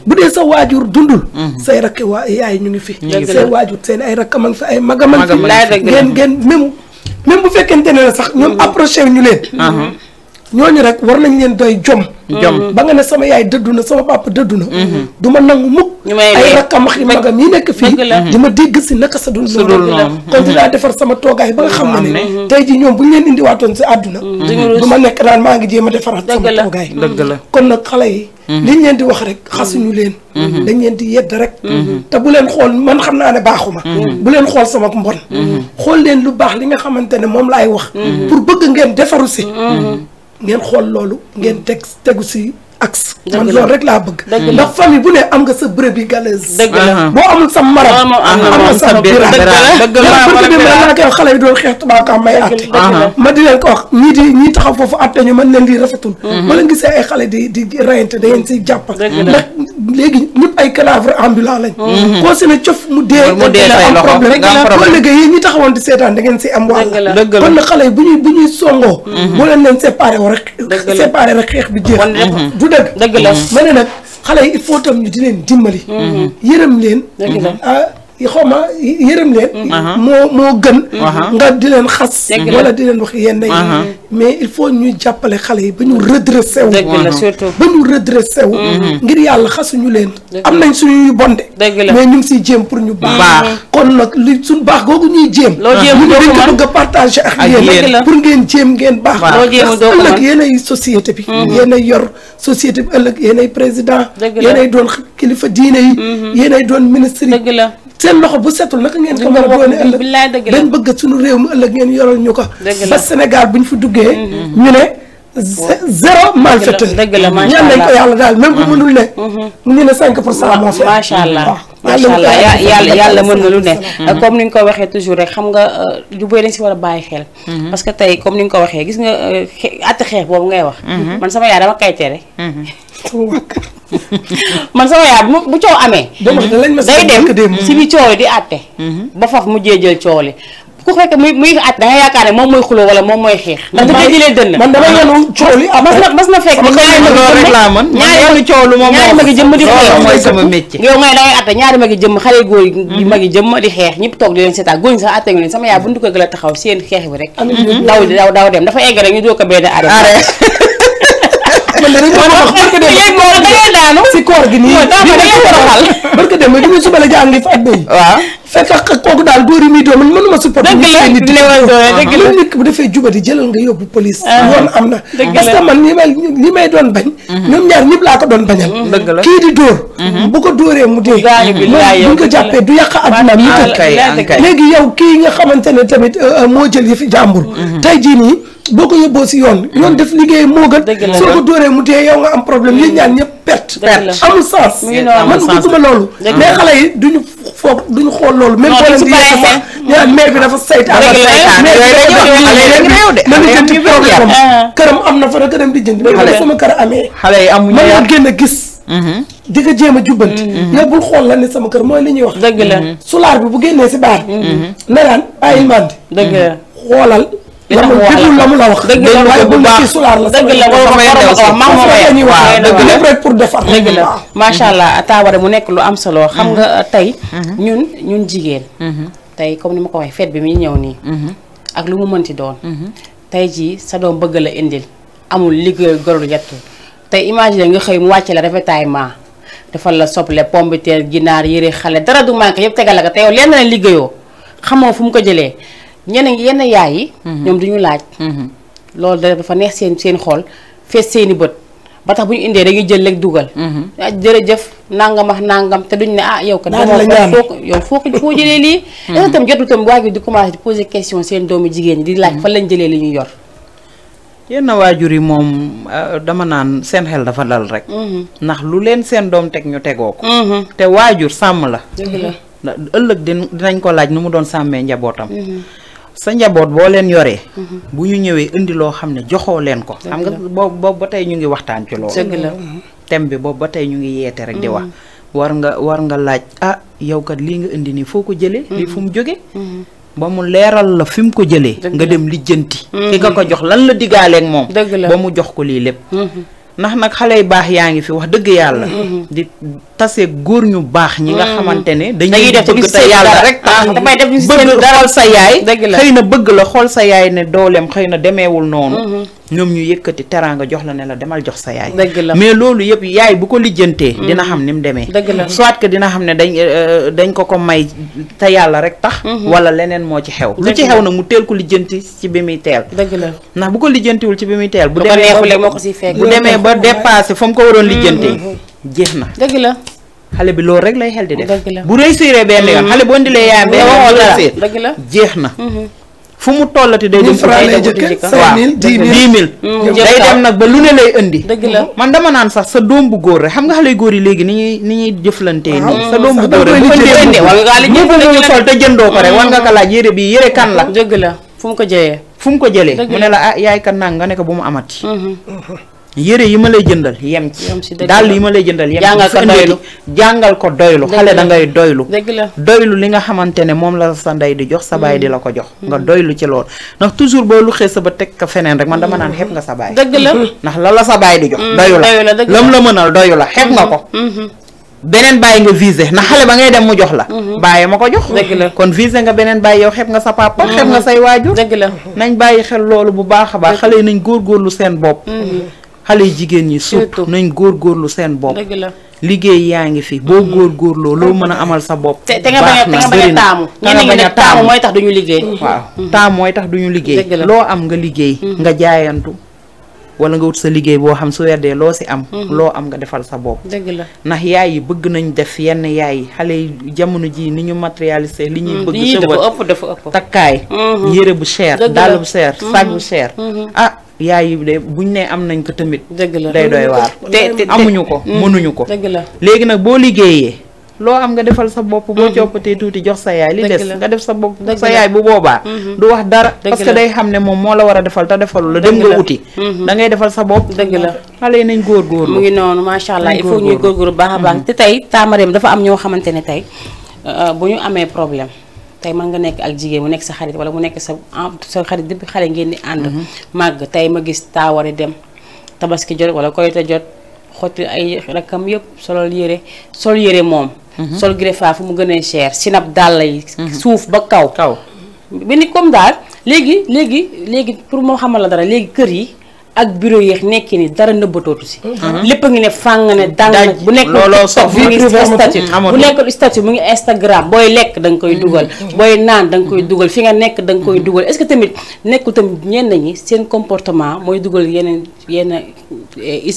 bu dee sa waajur dundul say rakki waa yaay ñu ngi fi say waajur seen ay rakkam a ngi fi ay magam a ngi fi ngeen même bu fekkente ne la sax ñoom approché ñu leen ñooñu rek war nañ leen doy jom ba nga ne sama yaay dëddu na sama papa dëddu na du ma nangu mukk ay rakkam ak magam yi nekk fii di ma dégg si naka sa dul noonu kon dinaa defar sama toogaay ba nga xam ne ne tey ji ñoom bu ñu leen indiwaatoon si àdduna du ma nekk naan maa ngi jéem a defaraat sama toogaay kon nag xale yi liñ leen di wax rek xasuñu leen dañ leen di yedd rek te bu leen xool man xam naa ne baaxuma bu leen xool sama mbon xool leen lu baax li nga xamante ne moom laay wax pour bëgg ngeen defaru si ngeen xool loolu ngeen tegu si axe man loolu rek laa bëgg ndax famille bu ne am nga sa brebis galeuse boo amul sa maram am nga sa bira dëgg la koy wax xale yi doon xeex tubaaka may atte ma di leen ko wax ñii taxaw foofu atte ñu mën leen di rafetul ma leen gisee ay xale di reyante da ngeen siy jàpp ndax léegi ñëpp ay cadavre ambulant lañ koo si ne cof mu dee am problème kon léegi yéen ñi taxawoon di seetaan da ngeen si am wàll kon nag xale yi bu ñuy songoo boo leen séparé rek xeex bi jeex dëgg la ma ne nag xale yi il faut tam ñu di leen dimbali yërëm leen xaw ma yërëm leen moo gën nga di leen xas wala di leen wax yenn yi mais il faut ñuy jàppale xale yi ba ñu redressé wu ba ñu redressé wu ngir yàlla xasuñu leen am nañ suñuy bonde mais ñu ngi siy jéem pour ñu baax kon nag li suñu baax googu ñuy jéem ñu dañ ko bëgg a partagé ak yéen pour ngeen jéem ngeen baax ëllëg yéenay société bi yéenay yor société bi ëllëg yéenay président yéenay doon kilifa diine yi yéenay doon ministre yi seen loxo bu setul naka ngeen ko mën a doone ëllëg dañ bëgg suñu réew mi ëllëg ngeen yoral ñu ko ba Sénégal bu ñu fi duggee ñu ne zéro malfaiteur ñaan nañ ko yàlla daal même bu mënul ne ñu ne 5% moo fi macha allah macha allah yàlla mën na lu ne comme ni nga ko waxee toujours rek xam nga lu bëri dañ si war a bàyyi xel parce que tey comme ni nga ko waxee gis nga àtte xeex boobu ngay wax man sama yaay dama kay tere man sama yaay bu coow amee day dem si bi coow li di àtte ba faf mujjee jël coow li ku fekk muy àtte da nga yaakaar ne moom mooy xuloo wala moom mooy xeex ndax dafay jëlee dënn man dama yenu coow li mas na fekk ñaari magi jëmm di xeex mooy sama métier yow ngay da ngay àtte ñaari magi jëmm xale góor yi magi jëmm di xeex ñëpp toog di leen seetaan góor ñi sax àtte nga leen sama yaay bu ndu ko gën a taxaw seen xeex bi rek daw dem dafa egg rek ñu doo ko benn arrêt daanu si koor gi nii barke dem du ñu suba la jàngi fa at bay waaw fekk kooku daal góor yi muy doon man mënuma supporter nit nit bu defee jubati jëlal nga yóbbu police yoon am na parce que man li may doon bañ ñoom ñaar ñëpp laa ko doon bañal kii di dóor bu ko dóoree mu dee buñ ko jàppee du yàq adduna mi léegi yow kii nga xamante ne tamit moo jël yëfi jàmbur tey jii nii boo ko yóbboo si yoon def liggéey moo gën soo ko dóoree mu dee yow nga am problème yéen ñaan ñëpp perte amul sens man bëgguma loolu mais xale yi duñu xool loolu même boo leen di yegg sax ñaan maire bi dafa saytaan këram am na fa da këram di jënd mais sama kër amee xale yi amuñu man yaa génn a gis di ko jéem a jubbanti yow bul xool la ne sama kër mooy li ñuy wax dëgg la sulaar bi bu génnee si baar naraan bàyyil mandi dëgg la xoolal la mu la wax dëgg la waaye bu nekk sulaar la dëgg la dëgg lépp rek pour defar dëgg la macha allah taaware mu nekk lu am solo xam nga tey ñun jigéen tey comme ni ma ko waxee fête bi muy ñëw nii ak lu mu mënti doon tey jii sa doom bëgg la indil amul liggéey gorul yettu tey imagine nga xëy mu wàcce la ravitaillement defal la soble pomme de terre ginaar yëre xale dara du manqué yëpp tegal la ko te yow lenn la liggéeyoo xamoo fu mu ko jëlee yenn yaay yi ñoom duñu laaj loolu dafa neex seen xol fees seeni bët ba tax bu ñu indee dañuy jël rek dugal. jërëjëf nangam ak nangam te duñ ne yow kat foo jëlee lii. est-ce que tam jotul tam waajur di commencé di poser question seen doomu jigéen ñi di laaj fan lañ jëlee li ñu yor. yenn waajur yi moom dama naan seen xel dafa dal rek. ndax lu leen seen doom teg ñu tegoo ko. te waajur sàmm la. dëgg la ëllëg dinañ ko laaj nu mu doon sàmmee njabootam. sa njaboot boo leen yoree. bu ñu ñëwee indi loo xam ne joxoo leen ko. xam nga boobu ba tey ñu ngi waxtaan ci loolu. dëgg la thème bi boobu ba tey ñu ngi yeete rek di wax. war nga laaj yow kat lii nga indi nii foo ko jëlee. lii fu mu jóge ba mu leeral la fi mu ko jëlee. nga dem lijjanti. ki nga ko jox lan la diggaaleeg moom. ba mu jox ko lii lépp. ndax nag xale yu baax yaa ngi fi wax dëgg yàlla. di tase góor ñu baax ñi nga xamante ne. dañuy bëgg te yàlla rek tax bëgg xool sa yaay. xëy na bëgg la xool sa yaay ne dooleem xëy na demeewul noonu. ñoom ñu yëkkati teraanga jox la ne la demal jox sa yaay. mais loolu yëpp yaay bu ko lijjantee. dina xam ni mu demee. soit que dina xam ne dañ ko may te yàlla rek tax. wala leneen moo ci xew. lu ci xew nag mu teel ko lijjanti ci bi muy teel. ndax bu ko lijjantiwul ci bi muy teel. bu demee ba dépassé fa mu ko waroon lijjantee. jeex na dëgg la. xale bi loolu rek lay xel di def. bu réussir benn yoon xale boo ndilee yaayam benn yoon jeex na. fu mu tollati day dem. waaw 10 000 day dem nag ba lu ne lay indi. dëgg la man dama naan sax sa doom bu góor rek xam nga xale góor yi léegi ni ñuy jëflantee nii. sa doom bu góor rek bu indee sol te jëndoo ko rek war nga ko laaj yére bi yére kan la. dëgg la fu mu ko jëlee. mu ne la yaay kan nang nga ne ko bu mu amati. yére yi ma lay jëndal yem ci dàll yi ma lay jëndal yem ci jàngal ko doylu xale da ngay doylu doylu li nga xamante ne moom la sa ndey di jox sa baay di la ko jox nga doylu ci lool ndax toujours boo lu xee sa ba teg ko feneen rek man dama naan xeeb nga sa baay dëgg la ndax la sa baay di jox doyu la lam la mënal doyu la xeeb nga ko beneen bàyyi nga visé ndax xale ba ngay dem mu jox la bàyyi ma ko jox kon visé nga beneen bàyyi yow xeeb nga sa papa xeeb nga say waajur nañ bàyyi xel loolu bu baax a baax xale yi nañ góorgóorlu seen bopp xale yi jigéen ñi surtout nañ góorgóorlu seen bopp liggéey yaa ngi fi boo góorgóorloo loo mën a amal sa bopp te nga bañ a taamu ñenn ñi nag taamu mooy tax duñu liggéey waaw taamu mooy tax duñu liggéey loo am nga liggéey nga jaayantu wala nga wut sa liggéey boo xam su weddee loo si am loo am nga defal sa bopp dëgg la ndax yaay yi bëgg nañ def yenn yaay yi xale yi jamono ji ni ñu matérialisé li ñuy bëgg dafa ëpp takkaay yére bu cher dàll bu cher sac bu cher yaay yi de buñ ne am nañ ko tamit day doy waar te amuñu ko mënuñu ko léegi nag boo liggéeyee loo am nga defal sa bopp boo coppatee tuuti jox sa yaay li des nga def sa bopp sa yaay bu boobaa du wax dara parce que day xam ne moom moo la war a defal te defalu la dem nga uti da ngay defal sa bopp dëgg la xale yi nañ góorgóorlu mu ngi noonu macha allah il faut ñuy góorgóorlu baax a baax te tey Tamareem dafa am ñoo xamante ne tey bu ñu amee problème tey mën nga nekk ak jigéen mu nekk sa xarit wala mu nekk sa xarit depuis xale ngeen di ànd màgg tey ma gis taawari dem tabaski jot wala koyte jot xotti ay rakam yëpp sol yére moom sol greffage fu mu gënee cher sinap dàll yi suuf ba kaw bi ni comme daal léegi pour moo xamal la dara léegi kër yi ak bureau yeex nekki ni dara nëbbatootu si lépp a ngi ne fàng ne dàng bu nekk bu nekk statut mu ngi Instagram booy lekk da nga koy dugal booy naan da nga koy dugal fi nga nekk da nga koy dugal est-ce que tamit nekkul tamit ñenn ñi seen comportement mooy dugal yenn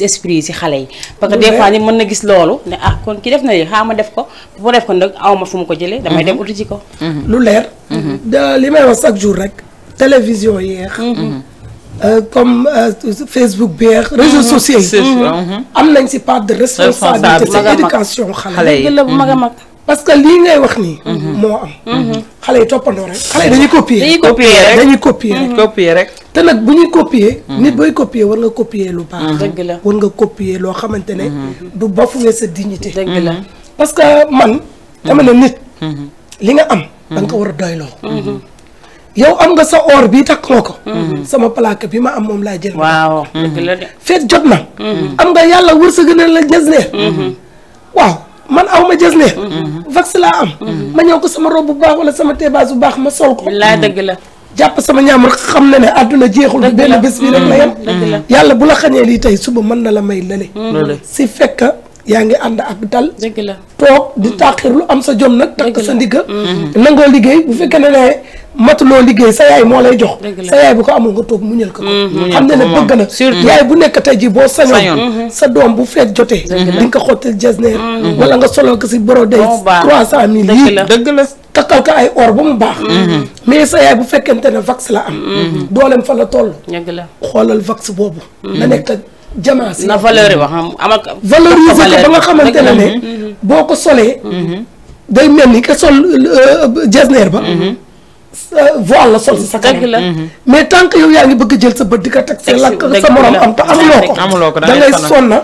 esprit yi si xale yi parce que des fois ni mën na gis loolu ne kon ki def na lii xaama def ko bu def ko nag awma fu mu ko jëlee damay dem uti ci ko lu leer li may wax chaque jour rek télévision yeex comme Facebook beex réseaux sociaux yi am nañ si part de responsabilité ci éducation xale yi la bu mag a mag parce que lii ngay wax nii moo am xale yi toppandoo rek xale yi dañuy copier rek te nag bu ñuy copier nit booy copier war nga copier lu baax dëgg la war nga copier loo xamante ne du bafouer sa dignité dëgg la parce que man dama ne nit li nga am da nga ko war a doyloo yow am nga sa or bi takk nga ko sama plaque bi ma am moom laa jël waaw dëgg la de feet jot na am nga yàlla wërsëg na la jasneer waaw man aw ma jasneer vax laa am ma ñëw ko sama robe bu baax wala sama teebaas bu baax ma sol ko laa dëgg la jàpp sama ñaamur xam na ne àdduna jeexul du benn bés bi rek la yem yàlla bu la xañee lii tey suba mën na la may lale si fekk yaa ngi ànd ak dal toog di taaxir lu am sa jom nag takk sa ndigga nangoo liggéey bu fekkee ne matuloo liggéey sa yaay moo lay jox sa yaay bu ko amul nga toog muñal ko xam ne bëgg na yaay bu nekk tey ji boo sañoon sa doom bu feet jotee di nga ko xottil jasneer wala nga solal ko si brodé 300 000 yi dëgg la takkal ko ay or ba mu baax mais sa yaay bu fekkente ne vax la am dooleem fa la toll xoolal vax boobu na nekk jamaa si na valeur wax amal valoriser ko ba nga xamante ne boo ko solee day mel ni que sol jasneer ba voile la sol si sa kanam mais tant que yow yaa ngi bëgg jël sa bët di ko teg sa lakk sa morom am te amuloo ko da ngay sonna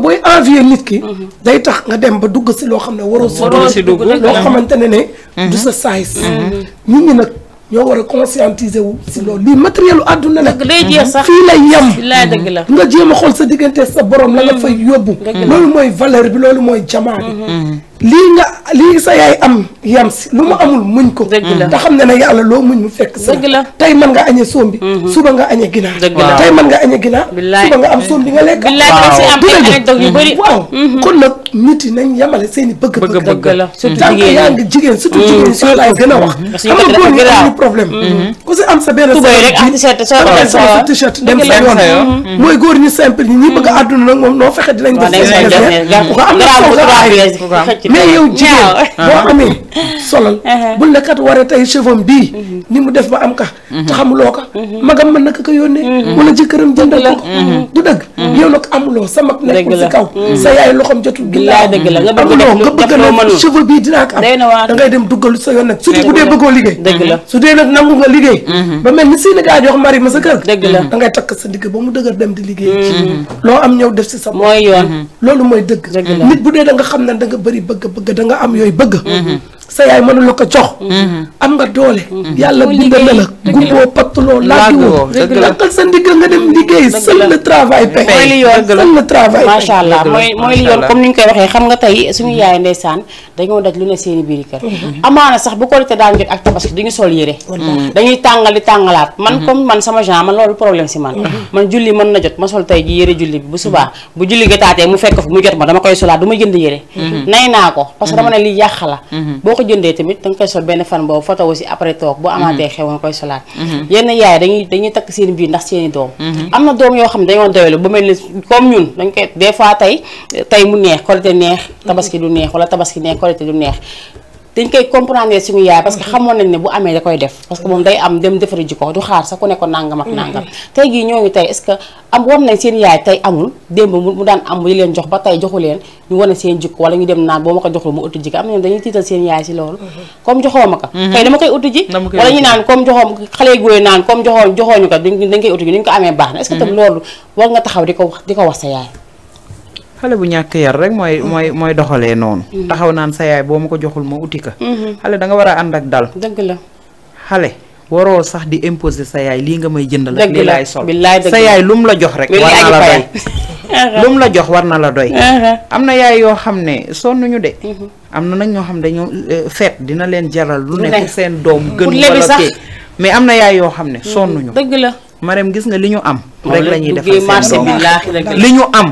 booy envier nit ki day tax nga dem ba dugg si loo xam ne waroo si dugg loo xamante ne du sa size nit ñi nag ñoo war a conscientiser wu si loolu lii matériel u àdduna nag day jeex sax fii lay yem dëgg la nga jéem a xool sa diggante sa borom la nga fay yóbbu loolu mooy valeur bi loolu mooy jamaa bi lii sa yaay am yam si lu mu amul muñ ko te xam ne ne yàlla loo muñ mu fekk sa tey mën nga añee sombi suba nga añee ginaar tey mën nga añee ginaar suba nga am sombi nga lekk waaw kon nag nit yi nañ yamale seen i bëgg-bëgg tant que yaa ngi jigéen surtout jigéen si laay gën a wax xam nga góor ñi amuñu problème ku si am sa benn sa t-shirt dem sa yoon mooy góor ñu simple ñi bëgg a àdduna nag moom noo fexe dinañ def ko am na mais yow jigéen boo amee solal bul ne kat waree tey cheveux bii ni mu def ba am ka te xamuloo ko magam mën na ko yónnee wala jëkkëram jëndal ko du dëgg yow nag amuloo sa mag nekkul si kaw sa yaay loxoom jotul ginnaaw amuloo nga bëgg na cheveux bii dinaa ko am da ngay dem duggal sa yoon nag surtout bu dee bëggoo liggéey su dee nag nangu nga liggéey ba mel ni seen gaa jox mari ma sa kër da ngay takk sa digg ba mu dëgër dem di liggéey loo am ñëw def si sa mooy yoon loolu mooy dëgg nit bu dee da nga xam ne da nga bëri bëgg da nga am yooyu bëgg sa yaay mënu la ko jox am nga doole yàlla bind na la gumboo pattuloo laagiwoo lakkal sa ndigg nga dem liggéey seul le travail paie mooy li yoon seul le travail macha allah mooy li yoon comme ni ñu koy waxee xam nga tey suñu yaay ndeysaan dañoo daj lu ne seeni biir kër amaana sax bu Korité daan jot ak Tabaski duñu sol yére dañuy tàngal di tàngalaat man comme man sama genre man loolu problème si man julli mën na jot ma sol tey ji yére julli bi bu subaa bu julli ga taatee mu fekk fu mu jot ma dama koy solaat du ma jënd yére nay naa ko parce que dama ne lii yàq la boo ko jëndee tamit danga koy sol benn fan boobu photo aussi après toog boo amaatee xew nga koy solaat yenn yaay dañuy takk seen biir ndax seeni doom am na doom yoo xam ne dañoo doylu ba mel ni comme ñun dañ koy des fois tey mu neex Korité neex Tabaski du neex wala Tabaski neex Korité du neex dañ koy comprendre suñu yaay parce que xamoon nañ ne bu amee da koy def parce que moom day am dem defari ji ko du xaar sax ku ne ko nangam ak nangam tey gii ñooñu tey est-ce que am war nañ seen yaay tey amul démb mu daan am mu di leen jox ba tey joxu leen ñu wane seen jikko wala ñu dem naan boo ma ko joxul mu uti ji ko am na ñoom dañuy tiital seen yaay si loolu comme joxoo ma ko tey dama koy uti ji wala ñu naan comme joxoo xale góor naan comme joxooñu ko dañ koy uti ji ni ñu ko amee baax na est-ce que tam loolu war nga taxaw di ko wax sa yaay xale bu ñàkk yar rek mooy doxalee noonu taxaw naan sa yaay boo ma ko joxul ma uti ka xale da nga war a ànd ak dal dëgg la xale waroo sax di imposer sa yaay lii nga may jëndal ak lii laay sol sa yaay lu mu la jox rek war na la doy lu mu la jox war na la doy am na yaay yoo xam ne sonnuñu de am na nag ñoo xam ne dañoo feet dina leen jaral lu nekk seen doom gën wala kii mais am na yaay yoo xam ne sonnuñu dëgg la Marème gis nga li ñu am rek la ñuy defal marché seen bi doom li ñu am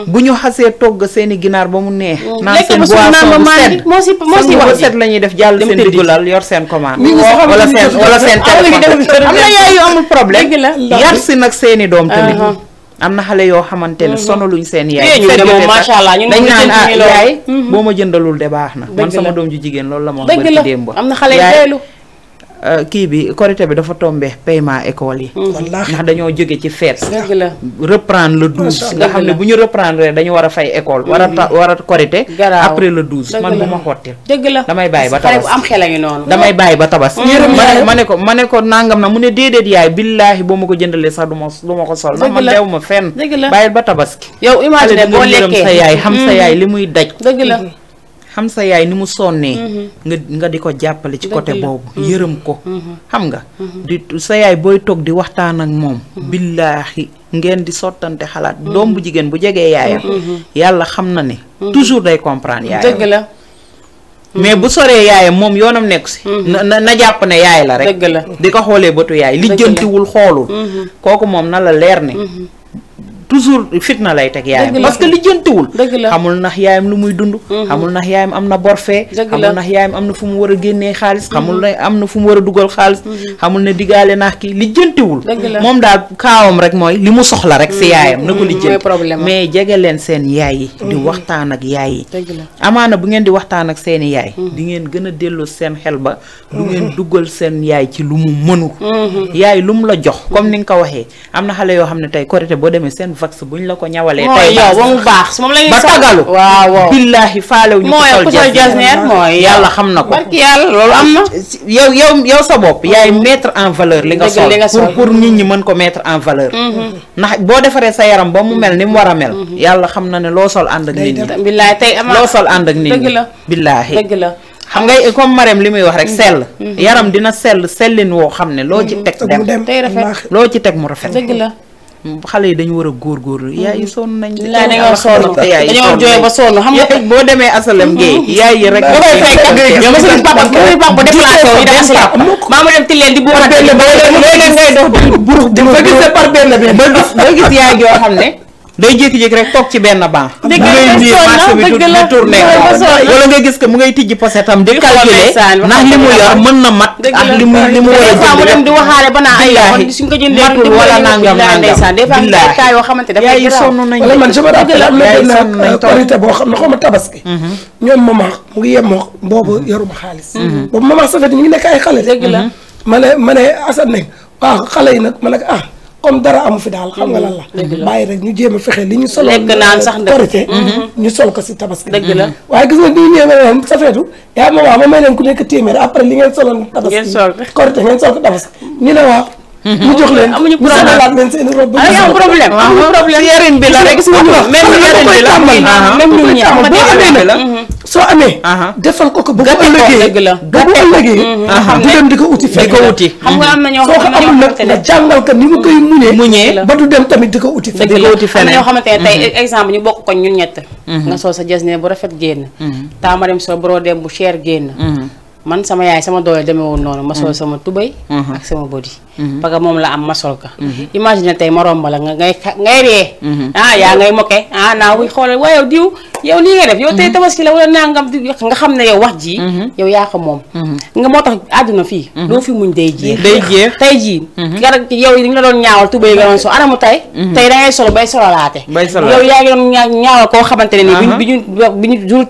bu ñu xasee togg seeni ginaar ba mu neex naan seen boisson bu set la ñuy def jàll seen digulal yor seen commande wala seen téléphone am na yaay yu amul problème yar si nag seeni doom tamit am na xale yoo xamante ne sonaluñ seen yaay dañ naan yaay boo ma jëndalul de baax na man sama doom ju jigéen loolu la ma wax bari démb am na xale yu kii bi Korité bi dafa tombé paiement école yi ndax dañoo jóge ci fête reprendre le 12 nga xam ne bu ñu reprendre dañu war a fay école war a Korité après le 12 man bu ma xottil dëgg la damay bàyyi ba tabas am xel a ngi noonu damay bàyyi ba tabas ma ne ko nangam na mu ne déedéet yaay billaahi boo ma ko jëndalee sax du ma ko sol ndax man deew ma fenn bàyyil ba tabaski yow imagine boo lekkee sa yaay xam sa yaay li muy daj dëgg la xam sa yaay ni mu sonnee nga di ko jàppale ci côté boobu yërëm ko xam nga di sa yaay booy toog di waxtaan ak moom billaahi ngeen di sottante xalaat doom bu jigéen bu jegee yaayam yàlla xam na ne toujours day comprendre yaayam dëgg la mais bu soree yaayam moom yoonam nekku si na jàpp ne yaay la rek dëgg la di ko xoolee bëtu yaay lijjantiwul xoolul kooku moom na la leer ne toujours fitna lay teg yaayam parce que lijjantiwul dëgg la xamul ndax yaayam lu muy dund xamul ndax yaayam am na borfee xamul ndax yaayam am na fu mu war a génnee xaalis xamul ne am na fu mu war a dugal xaalis xamul ne digaale naax ki lijjantiwul moom daal kaawam rek mooy li mu soxla rek si yaayam na ko lijjanti mais jege leen seen yaay yi di waxtaan ak yaay yi amaana bu ngeen di waxtaan ak seeni yaay di ngeen gën a delloo seen xel ba du ngeen dugal seen yaay ci lu mu mënul yaay lu mu la jox comme ni nga ko waxee am na xale yoo xam ne tey korité boo demee seen vax buñ la ko ñawalee tey yow ba mu baax moom lañuy ba tagalu waaw billaahi faalew ñu ko sol jasneer mooy yàlla xam na ko barki yàlla loolu am na yow sa bopp yaay mettre en valeur li nga sol pour nit ñi mën ko mettre en valeur ndax boo defaree sa yaram ba mu mel ni mu war a mel yàlla xam na ne loo sol ànd ak nit ñi billaahi tey ama loo sol ànd ak nit ñi billaahi dëgg la xam nga comme Marème li muy wax rek sell yaram dina sellin woo xam ne loo ci teg dem tey rafet loo ci teg mu rafet dëgg la xale yi dañu war a góorgóorlu yaay yi sonn nañ dañoo sonn dañoo jooy ba sonn xam nga boo demee asalem géey yaay yi rek yow ma suñu papa bu déplacé wu dem asalem maa ma dem ti leen di buuxante ngay dox burux ba gis par benn ba gis yaay joo xam ne day jékki-jékki rek toog ci benn banc mu ngay nii marché bi di tourné wala nga gis que mu ngay tijji posetam di calculer ndax li mu yor mën na mat ak li mu war a jënd mu dem di waxaale ba naa ay yoon suñ ko jëndee matul wala nangam ndeysaan des fois ay cas yoo xamante dafa yaay sonn nañ wala man je me rappelle am na benn korité boo xam ne xaw ma tabaski ñoom mama mu ngi yemoo boobu yoruma xaalis boobu mama safet ñu ngi nekk ay xale dëgg la ma ne Assane nekk waaw xale yi nag ma ne comme dara amu fi daal xam nga lan la bàyyi rek ñu jéem a fexe li ñu soloon lekk naan sax korité ñu sol ko si tabaski dëgg la waaye gis nga di ñëwee leen sa feetu yaa ma may leen ku nekk téeméer après li ngeen soloon tabaski korité ngeen sol ko tabaski ñu ne waaw ñu jox leen amuñu problème laat leen seen robe am problème yarin bi la rek même yarin bi la même ñu ñi am boo amee nag soo amee defal ko ba bu ëllëgee ba bu ëllëgee du dem di ko uti fekk xam nga am na ñoo soo ko amul nag nga jàngal ko ni mu koy muñee ba du dem tamit di ko uti fekk am na ñoo xamante ne tey exemple ñu bokk ko ñun ñett nga sol sa jasneer bu rafet génn taama dem sol brodé bu cher génn man sama yaay sama doole demeewul noonu ma sol sama tubay ak sama body parce que moom la am ma sol ka imagine tey ma romb la ngay ree yaa ngay moke naa wuy xoolal waaye diw yow lii nga def yow tey tabaski la wala nangam nga xam ne yow wax ji yow yaa ko moom nga moo tax àdduna fii doo fi muñ day jeex tey jii garab yow yi nga doon ñaawal tubay nga doon so anamu tey tey da ngay solo bay sololaate yow yaa ngi doon ñaawal koo xamante ne ni bi ñu jul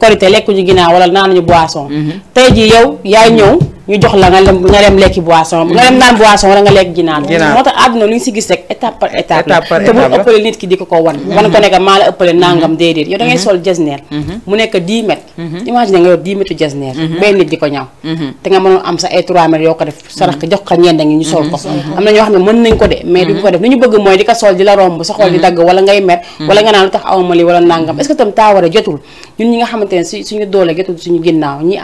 korité lekkuñu ginnaaw wala naanuñu boisson tey jii yow yaay ñëw ñu jox la nga dem lekki boisson nga dem naan boisson wala nga lekk ginaar moo tax àdduna lu ñu si gis rek étape par étape la te bu ëppale nit ki di ko wan ko nekk maa la ëppale nangam déedéet yow da ngay sol jasneer mu nekk 10 mètres imagine nga yor 10 mètres jasneer benn nit di ko ñaw te nga mënoon am sa ay 3 mètres yoo ko def sarax ko jox ko ñeenda ngi ñu sol ko am na ñoo xam ne mën nañ ko de mais duñ ko def li ñu bëgg mooy di ko sol di la romb sa xol di dagg wala ngay mer wala nga naan lu tax awma li wala nangam est-ce que tam taa war a jotul ñun ñi nga xamante ne suñu doole jotul suñu ginnaaw ñi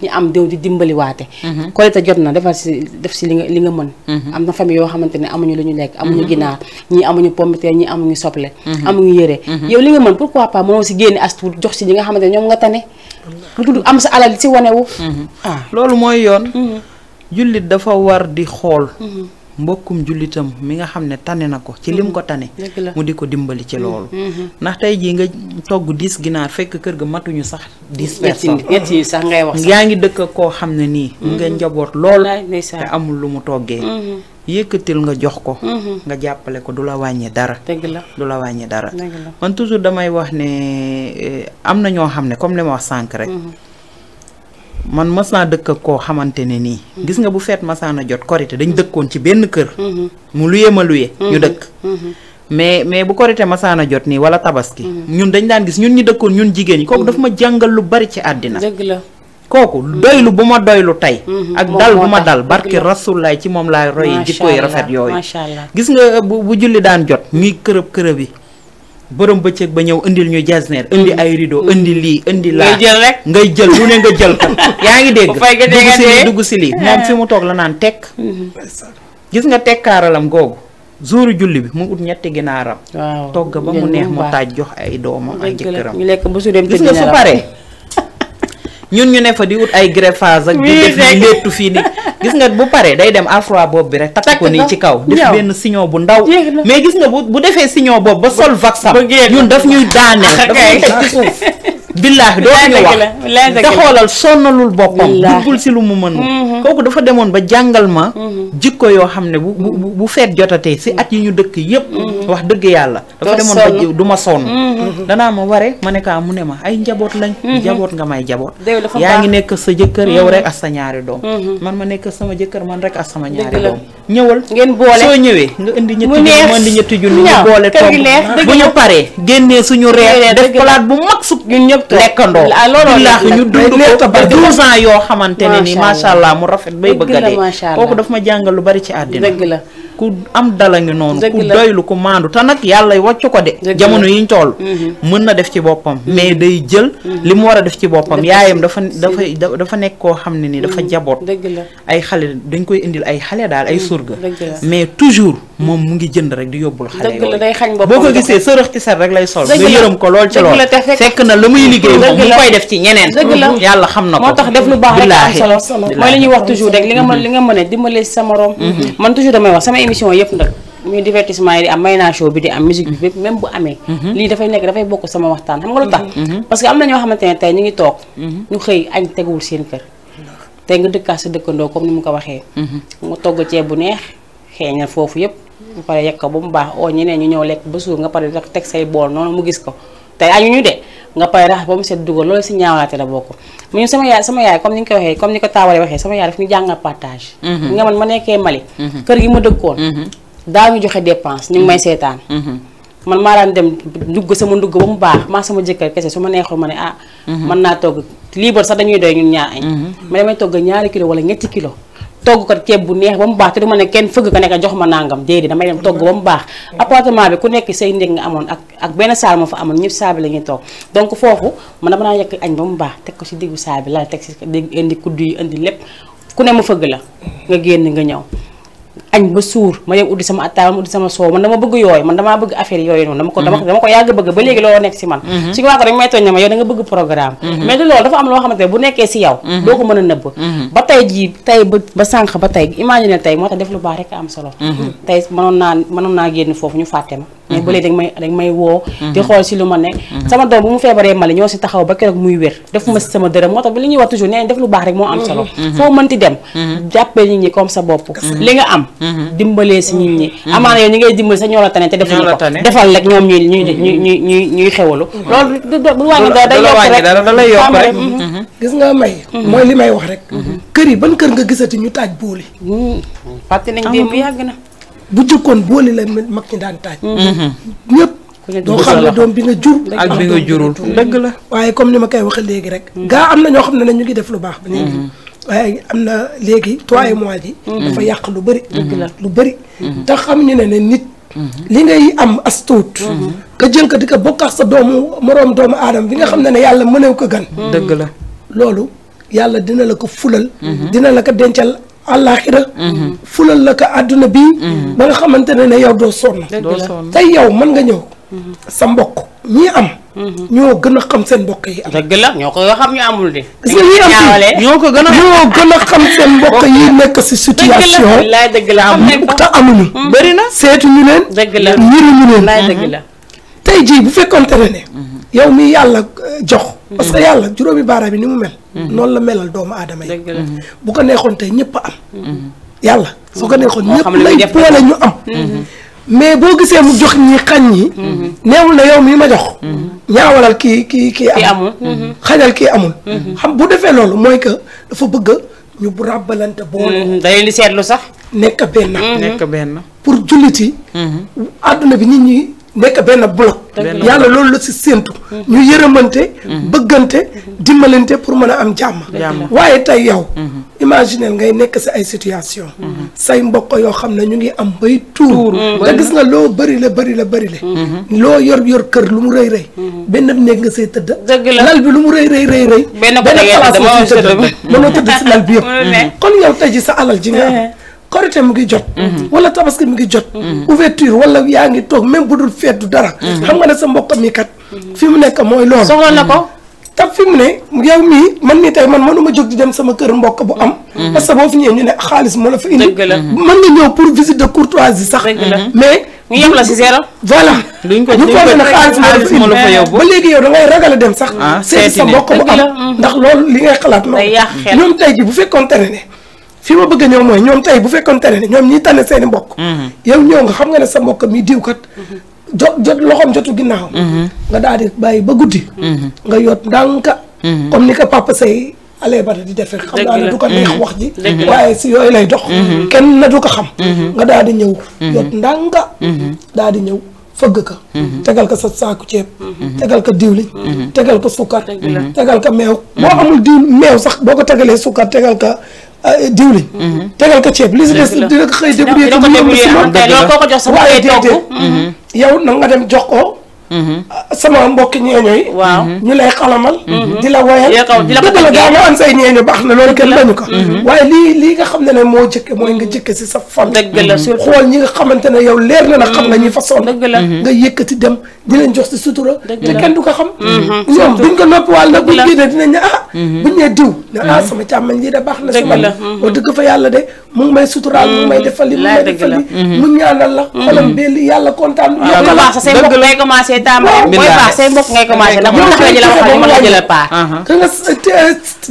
am déw di dimbali waate korité jot na def si li nga mën am na famille yoo xamante ne amuñu lu ñu lekk amuñu ginaar ñii amuñu pomme de terre ñii amuñu soble amuñu yére yow li nga mën pourquoi pas mënoo si génne as tuut jox si li nga xamante ne ñoom nga tane lu tudd am sa alal si wanewu loolu mooy yoon jullit dafa war di xool mbokkum jullitam mi nga xam ne tane na ko ci lim ko tane mu di ko dimbali ci loolu ndax tey jii nga togg 10 ginaar fekk kër ga matuñu sax 10 personnes ñetti sax ngay wax yaa ngi dëkk koo xam ne nii mu nga njaboot lool te amul lu mu toggee yëkkatil nga jox ko nga jàppale ko du la wàññi dara du la wàññi dara man toujours damay wax ne am na ñoo xam ne comme li ma wax sànq rek man mas naa dëkk ak koo xamante ne nii gis nga bu feet masaana jot korité dañ dëkkoon ci benn kër mu luye ma luye ñu dëkk mais bu korité masaana jot nii wala tabaski ñun dañ daan gis ñun ñi dëkkoon ñun jigéen ñi kooku dafa ma jàngal lu bari ci àddina kooku doylu bu ma doylu tey ak dal bu ma dal barki rasulaay ci moom laay royi jikkoy rafet yooyu gis nga bu julli daan jot ñuy kërëb yi borom bëccëg ba ñëw indil ñu jasneer indi ay rideau indi lii indi laa ngay jël lu ne nga jël ko yaa ngi dégg dugg si lii moom fi mu toog la naan tekk gis nga tekkaaralam googu jouru julli bi mu ut ñetti ginaaram togg ba mu neex mu taaj jox ay doomam ak jëkkëram gis nga su paree ñun ñu ne fa di ut ay greffage ak di def ni léttu fii ni gis nga bu paree day dem afro boobu bi rek takk ko nii ci kaw def benn signon bu ndaw mais gis nga bu defee signon boobu ba sol vaxam ñun daf ñuy daaneel daf ñuy teg ci suuf billaahi dootuñu wax te xoolal sonnalul boppam duggul si lu mu mën kooku dafa demoon ba jàngal ma jikko yoo xam ne bu feet jotatee si at yi ñu dëkk yépp wax dëgg yàlla dafa demoon ba du ma sonn danaa ma ware ma ne kaa mu ne ma ay njaboot lañ njaboot nga may jaboot yaa ngi nekk sa jëkkër yow rek ak sa ñaari doom man ma nekk sama jëkkër man rek ak sama ñaari doom ñëwal ngeen boole soo ñëwee nga indi ñetti junni ñu boole toog bu ñu paree génnee suñu reer def palaat bu mag su lekkandoo billaahi ñu dund ko ba 12 ans yoo xamante ne ni macha allah mu rafet bay bëgg a dee kooku daf ma jàngal lu bari ci àddina ku am dala ngi noonu ku doylu ku maandu te nag yàlla wàccu ko de jamono yiñ toll mën na def ci boppam mais day jël li mu war a def ci boppam yaayam dafa nekk koo xam ne ni dafa jaboot ay xale dañ koy indil ay xale daal ay surga mais toujours moom mu ngi jënd rek di yóbbul xale yooyu boo ko gisee sërëx ci set rek lay sol nga yërëm ko lool ci lool fekk na la muy liggéey moom mu koy def ci ñeneen yàlla xam na ko moo tax def lu baax rek am solo mooy li ñuy wax toujours rek li nga mën a dimbale sa morom man toujours damay wax sama émission yëpp nag muy divertissement yi di am may naa show bi di am musique bi bépp même bu amee lii dafay bokk sama waxtaan xam nga lu tax parce que am na ñoo xamante ne tey ñu ngi toog ñu xëy añ teguwul seen kër tey nga dëkkaat sa dëkkandoo comme ni mu ko waxee nga togg ceeb bu neex xeeñal foofu yëpp bu pare yekk ko ba mu baax oo ñeneen ñu ñëw lekk ba suur nga pare teg say bool noonu mu gis ko tey añu ñu de nga pare rax ba mu set dugal loolu si ñaawlaate la bokk mu ñu sama yaay comme ni nga ko waxee comme ni ko taawale waxee sama yaay daf ñu jàngal partage nga man ma nekkee Mali kër gi ma dëkkoon daa ñu joxe dépense ñu ngi may seetaan man maa daan dem dugg sama ndugg ba mu baax maa sama jëkkër kese su ma neexul ma ne mën naa togg liibar sax dañuy doy ñun ñaar añ mais damay togg 2 kilo wala 3 kilo togg ko ceeb bu neex ba mu baax te du ma ne kenn fëgg ko nekk jox ma nangam déedéet damay dem togg ba mu baax appartement bi ku nekk say ndég nga amoon ak benn saal moo fa amoon ñëpp saal bi la ñuy toog donc foofu man dama naa yekk añ ba mu baax teg ko si diggu saal bi la teg si indi kuddu yi indi lépp ku ne ma fëgg la nga génn nga ñëw añ ba suur ma dem uddi sama attaaya ma uddi sama soow man dama bëgg yooyu man damaa bëgg affaire yooyu noonu dama ko yàgg bëgg ba léegi loolu nekk si man suñu waa ko dañ may tooñ ne ma yow da nga bëgg programme mais de loolu dafa am loo xamante ne bu nekkee si yow doo ko mën a nëbb ba tey jii tey ba sànq ba tey imagine tey moo tax def lu baax rek am solo tey mënoon naa génn foofu ñu fàtte ma mais ba léegi dañ may woo di xool si lu ma ne sama doom bu mu feebaree Mali ñoo si taxaw ba keroog muy wér def ma si sama dërëm moo tax bi li ñuy wax toujours nee def lu baax rek moo am solo foo mënti dem jàppee nit ñi comme sa bopp li nga am dimbalee si nit ñi amaana yow ñi ngay dimbali sa ñoo la tane te defuñu ko defal rek ñoom ñuy xewalu loolu bu wàññi dara day yokk rek gis nga may mooy li may wax rek kër yi ban kër nga gisati ñu taaj booli fàtte nañ démb yàgg na bu jëkkoon booli la mag ñi daan taaj ñëpp doo xam ne doom bi nga jur ak bi nga jurul dëgg la waaye comme ni ma koy waxee léegi rek gaa am na ñoo xam ne ñu ngi def lu baax ba léegi waaye am na léegi 3 mois ji dafa yàq lu bëri lu bëri te xam ñu ne nit li ngay am as tuut nga jël ko di ko bokk ak sa moroom doomu aadama bi nga xam ne yàlla mënew ko gan dëgg la loolu yàlla dina la ko fulal dina la ko dencal àllaaxira fulal la ko àdduna bii ba nga xamante ne yow doo sonn tey yow mën nga ñëw sa mbokk ñi am ñoo gën a xam seen mbokk yi am dëgg la ñoo ko xam ñu amul de gis nga ñi am ñoo gën a xam seen mbokk yi nekk si situation dëgg la te amuñu bëri na seetuñu leen dëgg la ñiriñu leen dëgg la tey jii bu fekkonte ne yow mi yàlla jox parce que yàlla juróomi baaraam bi ni mu mel noonu la melal doomu aadama yi bu ko neexoon tey ñëpp a am yàlla su ko neexoon ñëpp lay boole ñu am mais boo gisee mu jox ñi xañ ñi neewul na yow mii ma jox ñaawalal kii amul xañal kii amul xam bu defee loolu mooy que dafa bëgg ñu bu ràbbalante booloo da leen di seetlu sax nekk benn pour julliti àdduna bi nit ñi nekk benn bloc yàlla loolu la si séentu ñu yërëmante bëggante dimbalante pour mën a am jàmm waaye tey yow imaginel ngay nekk si ay situation say mbokk yoo xam ne ñu ngi am bay tuur te gis nga loo bëri la loo yor kër lu mu rëy benn néeg nga say tëdd lal bi lu mu rëy benn place nga say tëdd mënoo tëdd si lal bi yëpp kon yow tey ji sa alal ji nga am korité mu ngi jot wala tabaski mu ngi jot ouverture wala yaa ngi toog même bu dul feet du dara xam nga ne sa mbokk mi kat fi mu nekk mooy loolu soxla na ko te fi mu ne yow mii man mii tey man mënuma jóg di dem sama kër mbokk bu am. parce que boo fi ñëwee ñu ne xaalis moo la fa indi. dëgg la mën nga ñëw pour visite de courtoisie sax. mais ñu yem la si zéro. voilà duñ ko ñu foog ne xaalis moo la fa yóbbu ba léegi yow da ngay ragal a dem sax. seeti sa mbokk bu am ndax loolu li ngay xalaat noonu. ñoom tey ji bu fekkoon tere ne fi ma bëgg a ñëw mooy ñoom tey bu fekkoon tere ne ñoom ñiy tànn seen i mbokk. yow ñëw nga xam nga ne sa mbokk mi diw kat. jot loxoom jotu ginnaaw. nga daal di bàyyi ba guddi. nga yot ndànka. comme ni ko papa say ale bata di defee xam naa ne du ko neex wax ji. waaye si yooyu lay dox. kenn na du ko xam. nga daal di ñëw. yot ndànka. daal di ñëw fëgg ka. tegal ko sa saaku ceeb. tegal ko diwliñ. tegal ko sukkar. tegal ko meew. boo amul meew sax boo ko tegalee sukkar tegal ko. diwliñ. tegal ko ceeb li si des dina ko xëy débrouiller ko ko jox sa waaye déedéet yow na nga dem jox ko sama mbokki ñeeño yi waaw ñu lay xalamal di la woyal dëgg la daa nga am say ñeeño baax na loolu kenn bañu ko waaye lii nga xam ne moo jëkke mooy nga jëkke si sa famille dëgg la xool ñi nga xamante ne yow leer na xam nga ñi façon dëgg la nga yëkkati dem di leen jox si sutura te kenn du ko xam ñoom buñ ko noppi wàll nag buñ génnee dinañ ne buñ nee diw ne sama càmmañ lii da baax na si man wax dëgg fa yàlla de mu ngi may suturaal mu ngi may defal li mu may defal li mu ñaanal la xolam belli yàlla kontaan say mbokk ngay commencé tàmbali booy baax say mbokk ngay commencé ndax bu tax la jëla wax ma la jëlal paa ka nga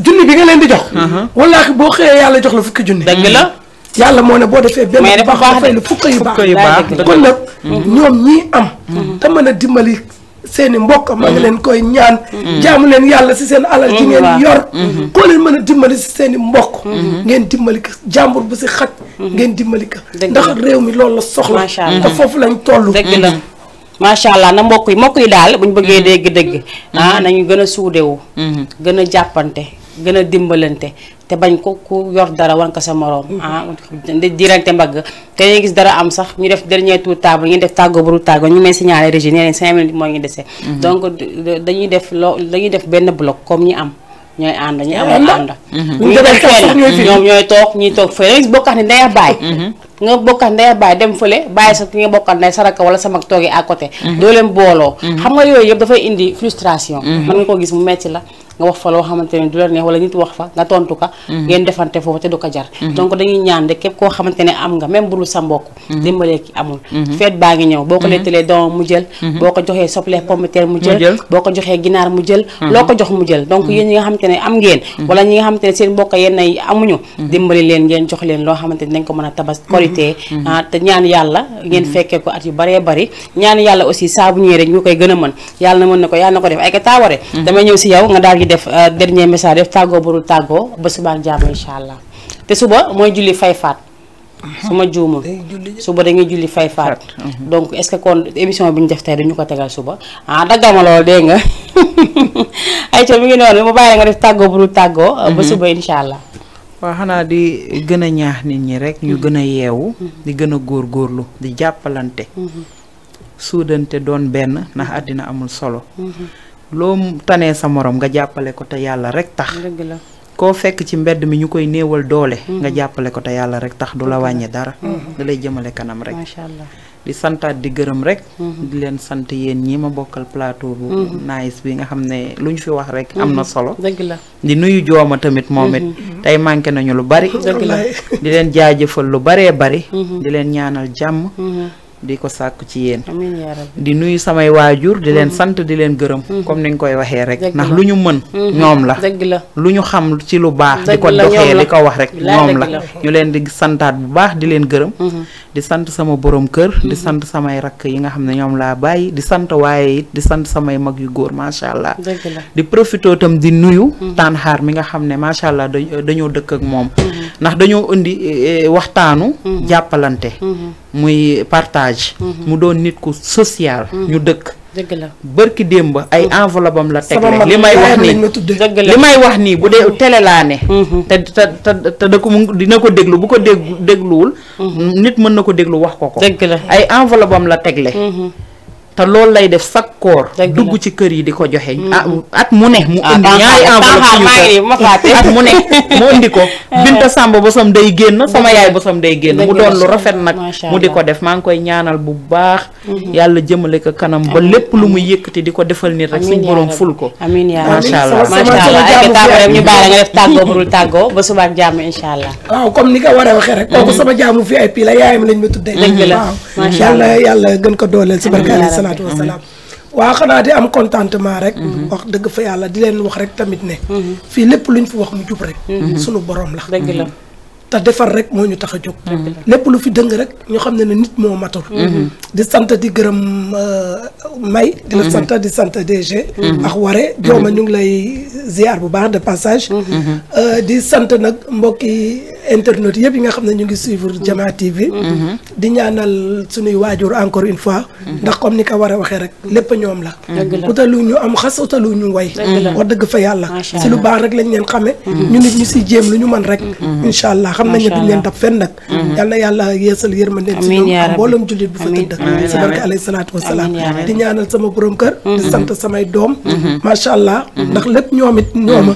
junni bi nga leen di jox wallaahi boo xëyee yàlla jox la fukki junni dëgg la yàlla moo ne boo defee benn bu baax dafay la fukk yu baax kon nag ñoom ñii am te mën a dimbali seeni mbokk ma ngi leen koy ñaan jaamu leen yàlla si seen alal ji ngeen yor koo leen mën a dimbali si seeni mbokk ngeen dimbali ko jàmbur bu si xaj ngeen dimbali ko ndax réew mi loolu la soxla te foofu lañ toll dëgg la macha allah na mbokk yi daal buñ bëggee dégg-dégg nañu gën a suudewu gën a jàppante gën a dimbalante te bañ ko ku yor dara wan ko sa morom dirante mbagg te ñuy gis dara am sax ñu def dernier tour table ñu def tàggoo bu tàggoo ñu may signalé régie nee nañ 5 minutes moo ñu dese donc dañuy def benn bloc comme ñi am ñooy ànd ñi am ànd ñu def fenn ñoom ñooy toog ñuy toog fële nga gis bokkax ni ndey baay nga bokkax ndey baay dem fële bàyyi sa ki nga bokkal ndey saraka wala sa mag toogee à côté doo leen booloo xam nga yooyu yëpp dafay indi frustration mën nga ko gis mu metti la nga wax fa loo xamante ne du la neex wala nit wax fa nga tontu ka ngeen defante foofu te du ko jar donc dañuy ñaan de képp koo xamante ne am nga même bu dul sa mbokk dimbalee ki amul feet baa ngi ñëw boo ko lettalee doomam mu jël boo ko joxee soble pomme de terre mu jël boo ko joxee ginaar mu jël loo ko jox mu jël donc yéen ñi nga xamante ne am ngeen wala ñi nga xamante ne seen mbokk yenn yi amuñu dimbali leen ngeen jox leen loo xamante ne dañ ko mën a tabas korité te ñaan yàlla ngeen fekkee ko at yu baree bari ñaan yàlla aussi saa bu ñëwee rek ñu koy gën a mën yàlla na mën na ko yàlla na ko def ay ka taaware damay ñëw si yow nga daal di def dernier message def tàggoo burul tàggoo ba suba ak jàmm incha allah te suba mooy julli fay faat su ma juumul suba dañuy julli fay faat donc est-ce que kon émission bi ñu def tey dañu ko tegal suba daggama loolu dégg nga ay ca mi ngi noonu mu bàyyi nga def tàggoo burul tàggoo ba suba incha allah waaw xanaa di gën a ñaax nit ñi rek ñu gën a yeewu di gën a góorgóorlu di jàppalante suudante doon benn ndax àddina amul solo loo tanee sa morom nga jàppale ko te yàlla rek tax koo fekk ci mbedd mi ñu koy néewal doole nga jàppale ko te yàlla rek tax du la wàññi dara da lay jëmale kanam rek macha allah di santaat di gërëm rek di leen sant yéen ñi ma bokkal plateau bu nice bi nga xam ne lu ñu fi wax rek am na solo dëgg la di nuyu jooma tamit moom it tey manqué nañu lu bari dëgg la di leen jaajëfal lu baree bari di leen ñaanal jàmm di ko sàkku ci yéen di nuyu samay waajur di leen sant di leen gërëm comme ni nga koy waxee rek ndax lu ñu mën ñoom la lu ñu xam ci lu baax di ko doxee di ko wax rek ñoom la ñu leen di santaat bu baax di leen gërëm di sant sama borom kër di sant samay rakk yi nga xam ne ñoom laa bàyyi di sant waaye it di sant samay mag yu góor macha allah di profité tam di nuyu Tanxaar mi nga xam ne macha allah dañoo dëkk ak moom ndax dañoo indi waxtaanu jàppalante muy partage mu doon nit ku social ñu dëkk dëgg la bërki démb ay enveloppe am la tegle li may wax nii bu dee télé laa ne te da ko dina ko déglu bu ko dégluwul nit mën na ko déglu wax ko dëgg la ay enveloppe am la tegle te loolu lay def chaque koor dugg ci kër yi di ko joxe at mu ne mu indi ñaari enveloppe at mu ne mu indi ko Binta Samba bosam day génn sama yaay bosam day génn mu doon lu rafet nag mu di ko def maa ngi koy ñaanal bu baax yàlla jëmale ko kanam ba lépp lu muy yëkkati di ko defal nit rek suñu borom ful ko amiin yaa macha allah ay taaba ñu bàyyi nga def tàggoo bu dul tàggoo ba suba ak jàmm incha allah waaw comme ni nga war a waxee rek kooku sama jaamu VIP la yaayam lañ ma tuddee dëgg la waaw yàlla gën ko dooleel si barke alayhi salaatu wasalaam waaw xanaa di am contentement rek wax dëgg fa yàlla di leen wax rek tamit ne fii lépp luñ fi wax mu jub rek sunu borom la dëgg la te defar rek moo ñu tax a jóg lépp lu fi dëng rek ñu xam ne ne nit moo matul di sant di gërëm may di la sant di sant DG ak Waré jooma ñu ngi lay ziar bu baax de passage di sant nag mbokki internet yëpp yi nga xam ne ñu ngi suivre Jama TV di ñaanal suñuy waajur encore une fois ndax comme ni ko war a waxee rek lépp ñoom la utalu ñu am xas utalu ñu way wax dëgg fa yàlla si lu baax rek lañ leen xame ñu nit ñu si jéem lu ñu mën rek incha allah xam nañ ne duñ leen dab fenn nag yal na yàlla yeesal yërmandeen si ñoom ak mbooloom jullit bu fa tëdd si barke alayhi salaatu wasalaam di ñaanal sama borom kër di sant samay doom macha allah ndax lépp ñoom it ñooma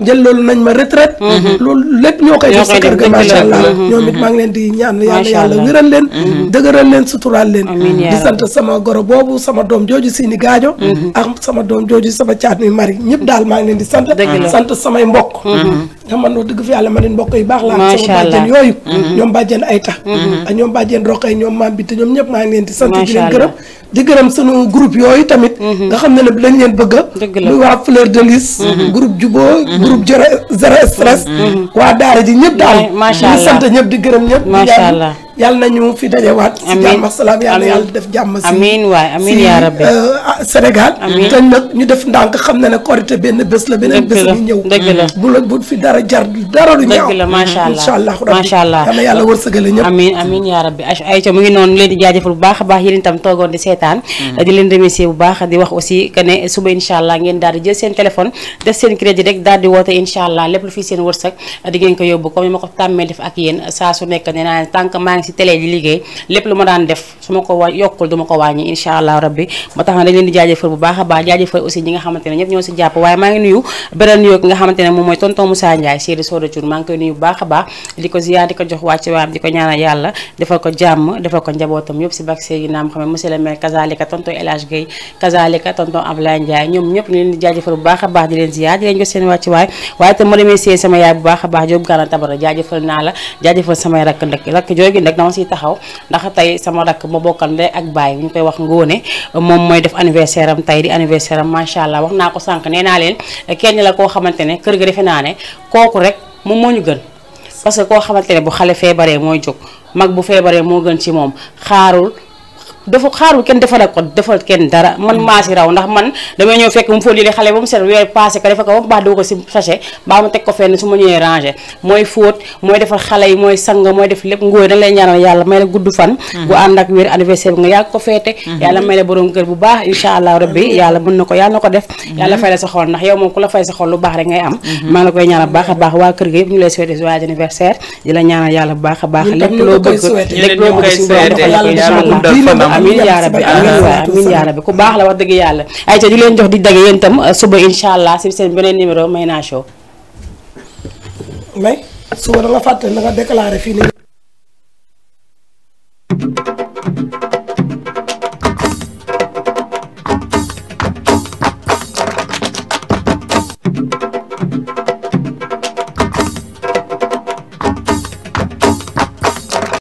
jël loolu nañ ma retraite loolu lépp ñoo koy def sa kër ga macha allah ñoom it maa ngi leen di ñaan yàlla wéral leen dëgëral leen suturaal leen di sant sama goro boobu sama doom jooju Sini Gaajo ak sama doom jooju sama caat mi mari ñëpp daal maa ngi leen di sant samay mbokk nga man wax dëgg fi yàlla ma leen mbokk yu baax laa sama bàjjen yooyu ñoom bàjjen Ayta ak ñoom bàjjen Roqay ñoom maam bi te ñoom ñëpp maa ngi leen di sant di leen gërëm di gërëm sunu groupe yooyu tamit nga xam ne ne lañ leen bëgg muy waa Fleur de Lys groupe Juboo groupe Zéro Stress waa daara ji ñëpp daal di sant ñëpp di gërëm ñëpp yàlla nañu fi dajewaat si jàmm ak salaam yàlla def jàmm si amiin waay amiin yaa rabbi Sénégal te nag ñu def ndànk xam ne ne korité benn bés la beneen bés bi ñëw bu fi dara jar dara lu ñaaw dëgg la macha allah macha allah yàlla yàlla wërsëgale ñëpp amiin amiin yaa rabbi Aïcha mu ngi noonu leen di jaajëfal bu baax a baax yéen itam toogoon di seetaan di leen remercier bu baax di wax aussi que ne suba incha allah ngeen daal di jël seen téléphone def seen crédit rek daal di woote incha allah lépp lu fi seen wërsëg di ngeen ko yóbbu comme ni ma ko tàmmee def ak yéen saa su nekk nee naa tant que maa ngi si télé di liggéey lépp lu ma daan def su ma ko yokkul du ma ko wàññi incha allah rabbi ba tax na dañ leen di jaajëfal bu baax a baax jaajëfal aussi ñi nga xamante ne ñëpp ñoo si jàpp waaye maa ngi nuyu beneen nuyoo ki nga xamante ne moom mooy tonton Moussa Ndiaye Séeri Soda Thioune maa ngi koy nuyu bu baax a baax di ko ziyaar di ko jox wàcc waam di ko ñaanal yàlla defal ko jàmm defal ko njabootam yëpp si bak seegi naam xam ne monsieur le maire kazalika tonton El Hadj Gueye kazalika tonton Ablaye Ndiaye ñoom ñëpp ñu leen di jaajëfal bu baax a baax di leen ziyaar di leen jox seen wàcc waay waaye itam ma remercier sama yaay bu baax a baax Jóob Gana Tabara jaajëfal naa la jaajëfal samay rakk joogi nag dama siy taxaw ndax tey sama rakk ma bokkal ndey ak baay ñu koy wax Ngóone moom mooy def anniversaire am tey di anniversaire am macha allah wax naa ko sànq nee naa leen kenn la koo xamante ne kër ga defe naa ne kooku rek moom moo ñu gën parce que koo xamante ne bu xale feebaree mooy jóg mag bu feebaree moo gën ci moom xaarul kenn defal ko defal kenn dara man maa si raw ndax man damay ñëw fekk mu fóot lii xale ba mu set weer passé ko defa ko ba mu baax doo ko si sachet baa mu teg ko fenn su ma ñëwee rangé mooy fóot mooy defal xale yi mooy sang mooy def lépp ngóoy dañ lay ñaanal yàlla may la gudd fan bu ànd ak wér anniversaire bi nga yàgg ko feete yàlla may la borom kër bu baax incha allah rabbi yàlla mën na ko yàlla na ko def yàlla fay la sa xol ndax yow moom ku la fay sa xol lu baax rek ngay am maa ngi la koy ñaanal baax a baax waa kër ga yëpp ñu lay souhaité joyeux anniversaire di la ñaanal yàlla bu baax a baax lépp loo bëgg suñu borom defal la ko incha allah amiin yaa rabbi amiin yaa rabbi ku baax la wax dëgg yàlla ay ca di leen jox di dagge yéen itam suba incha allah si seen beneen numéro Mayna Show may suba da nga fàtte na nga déclaré fii nii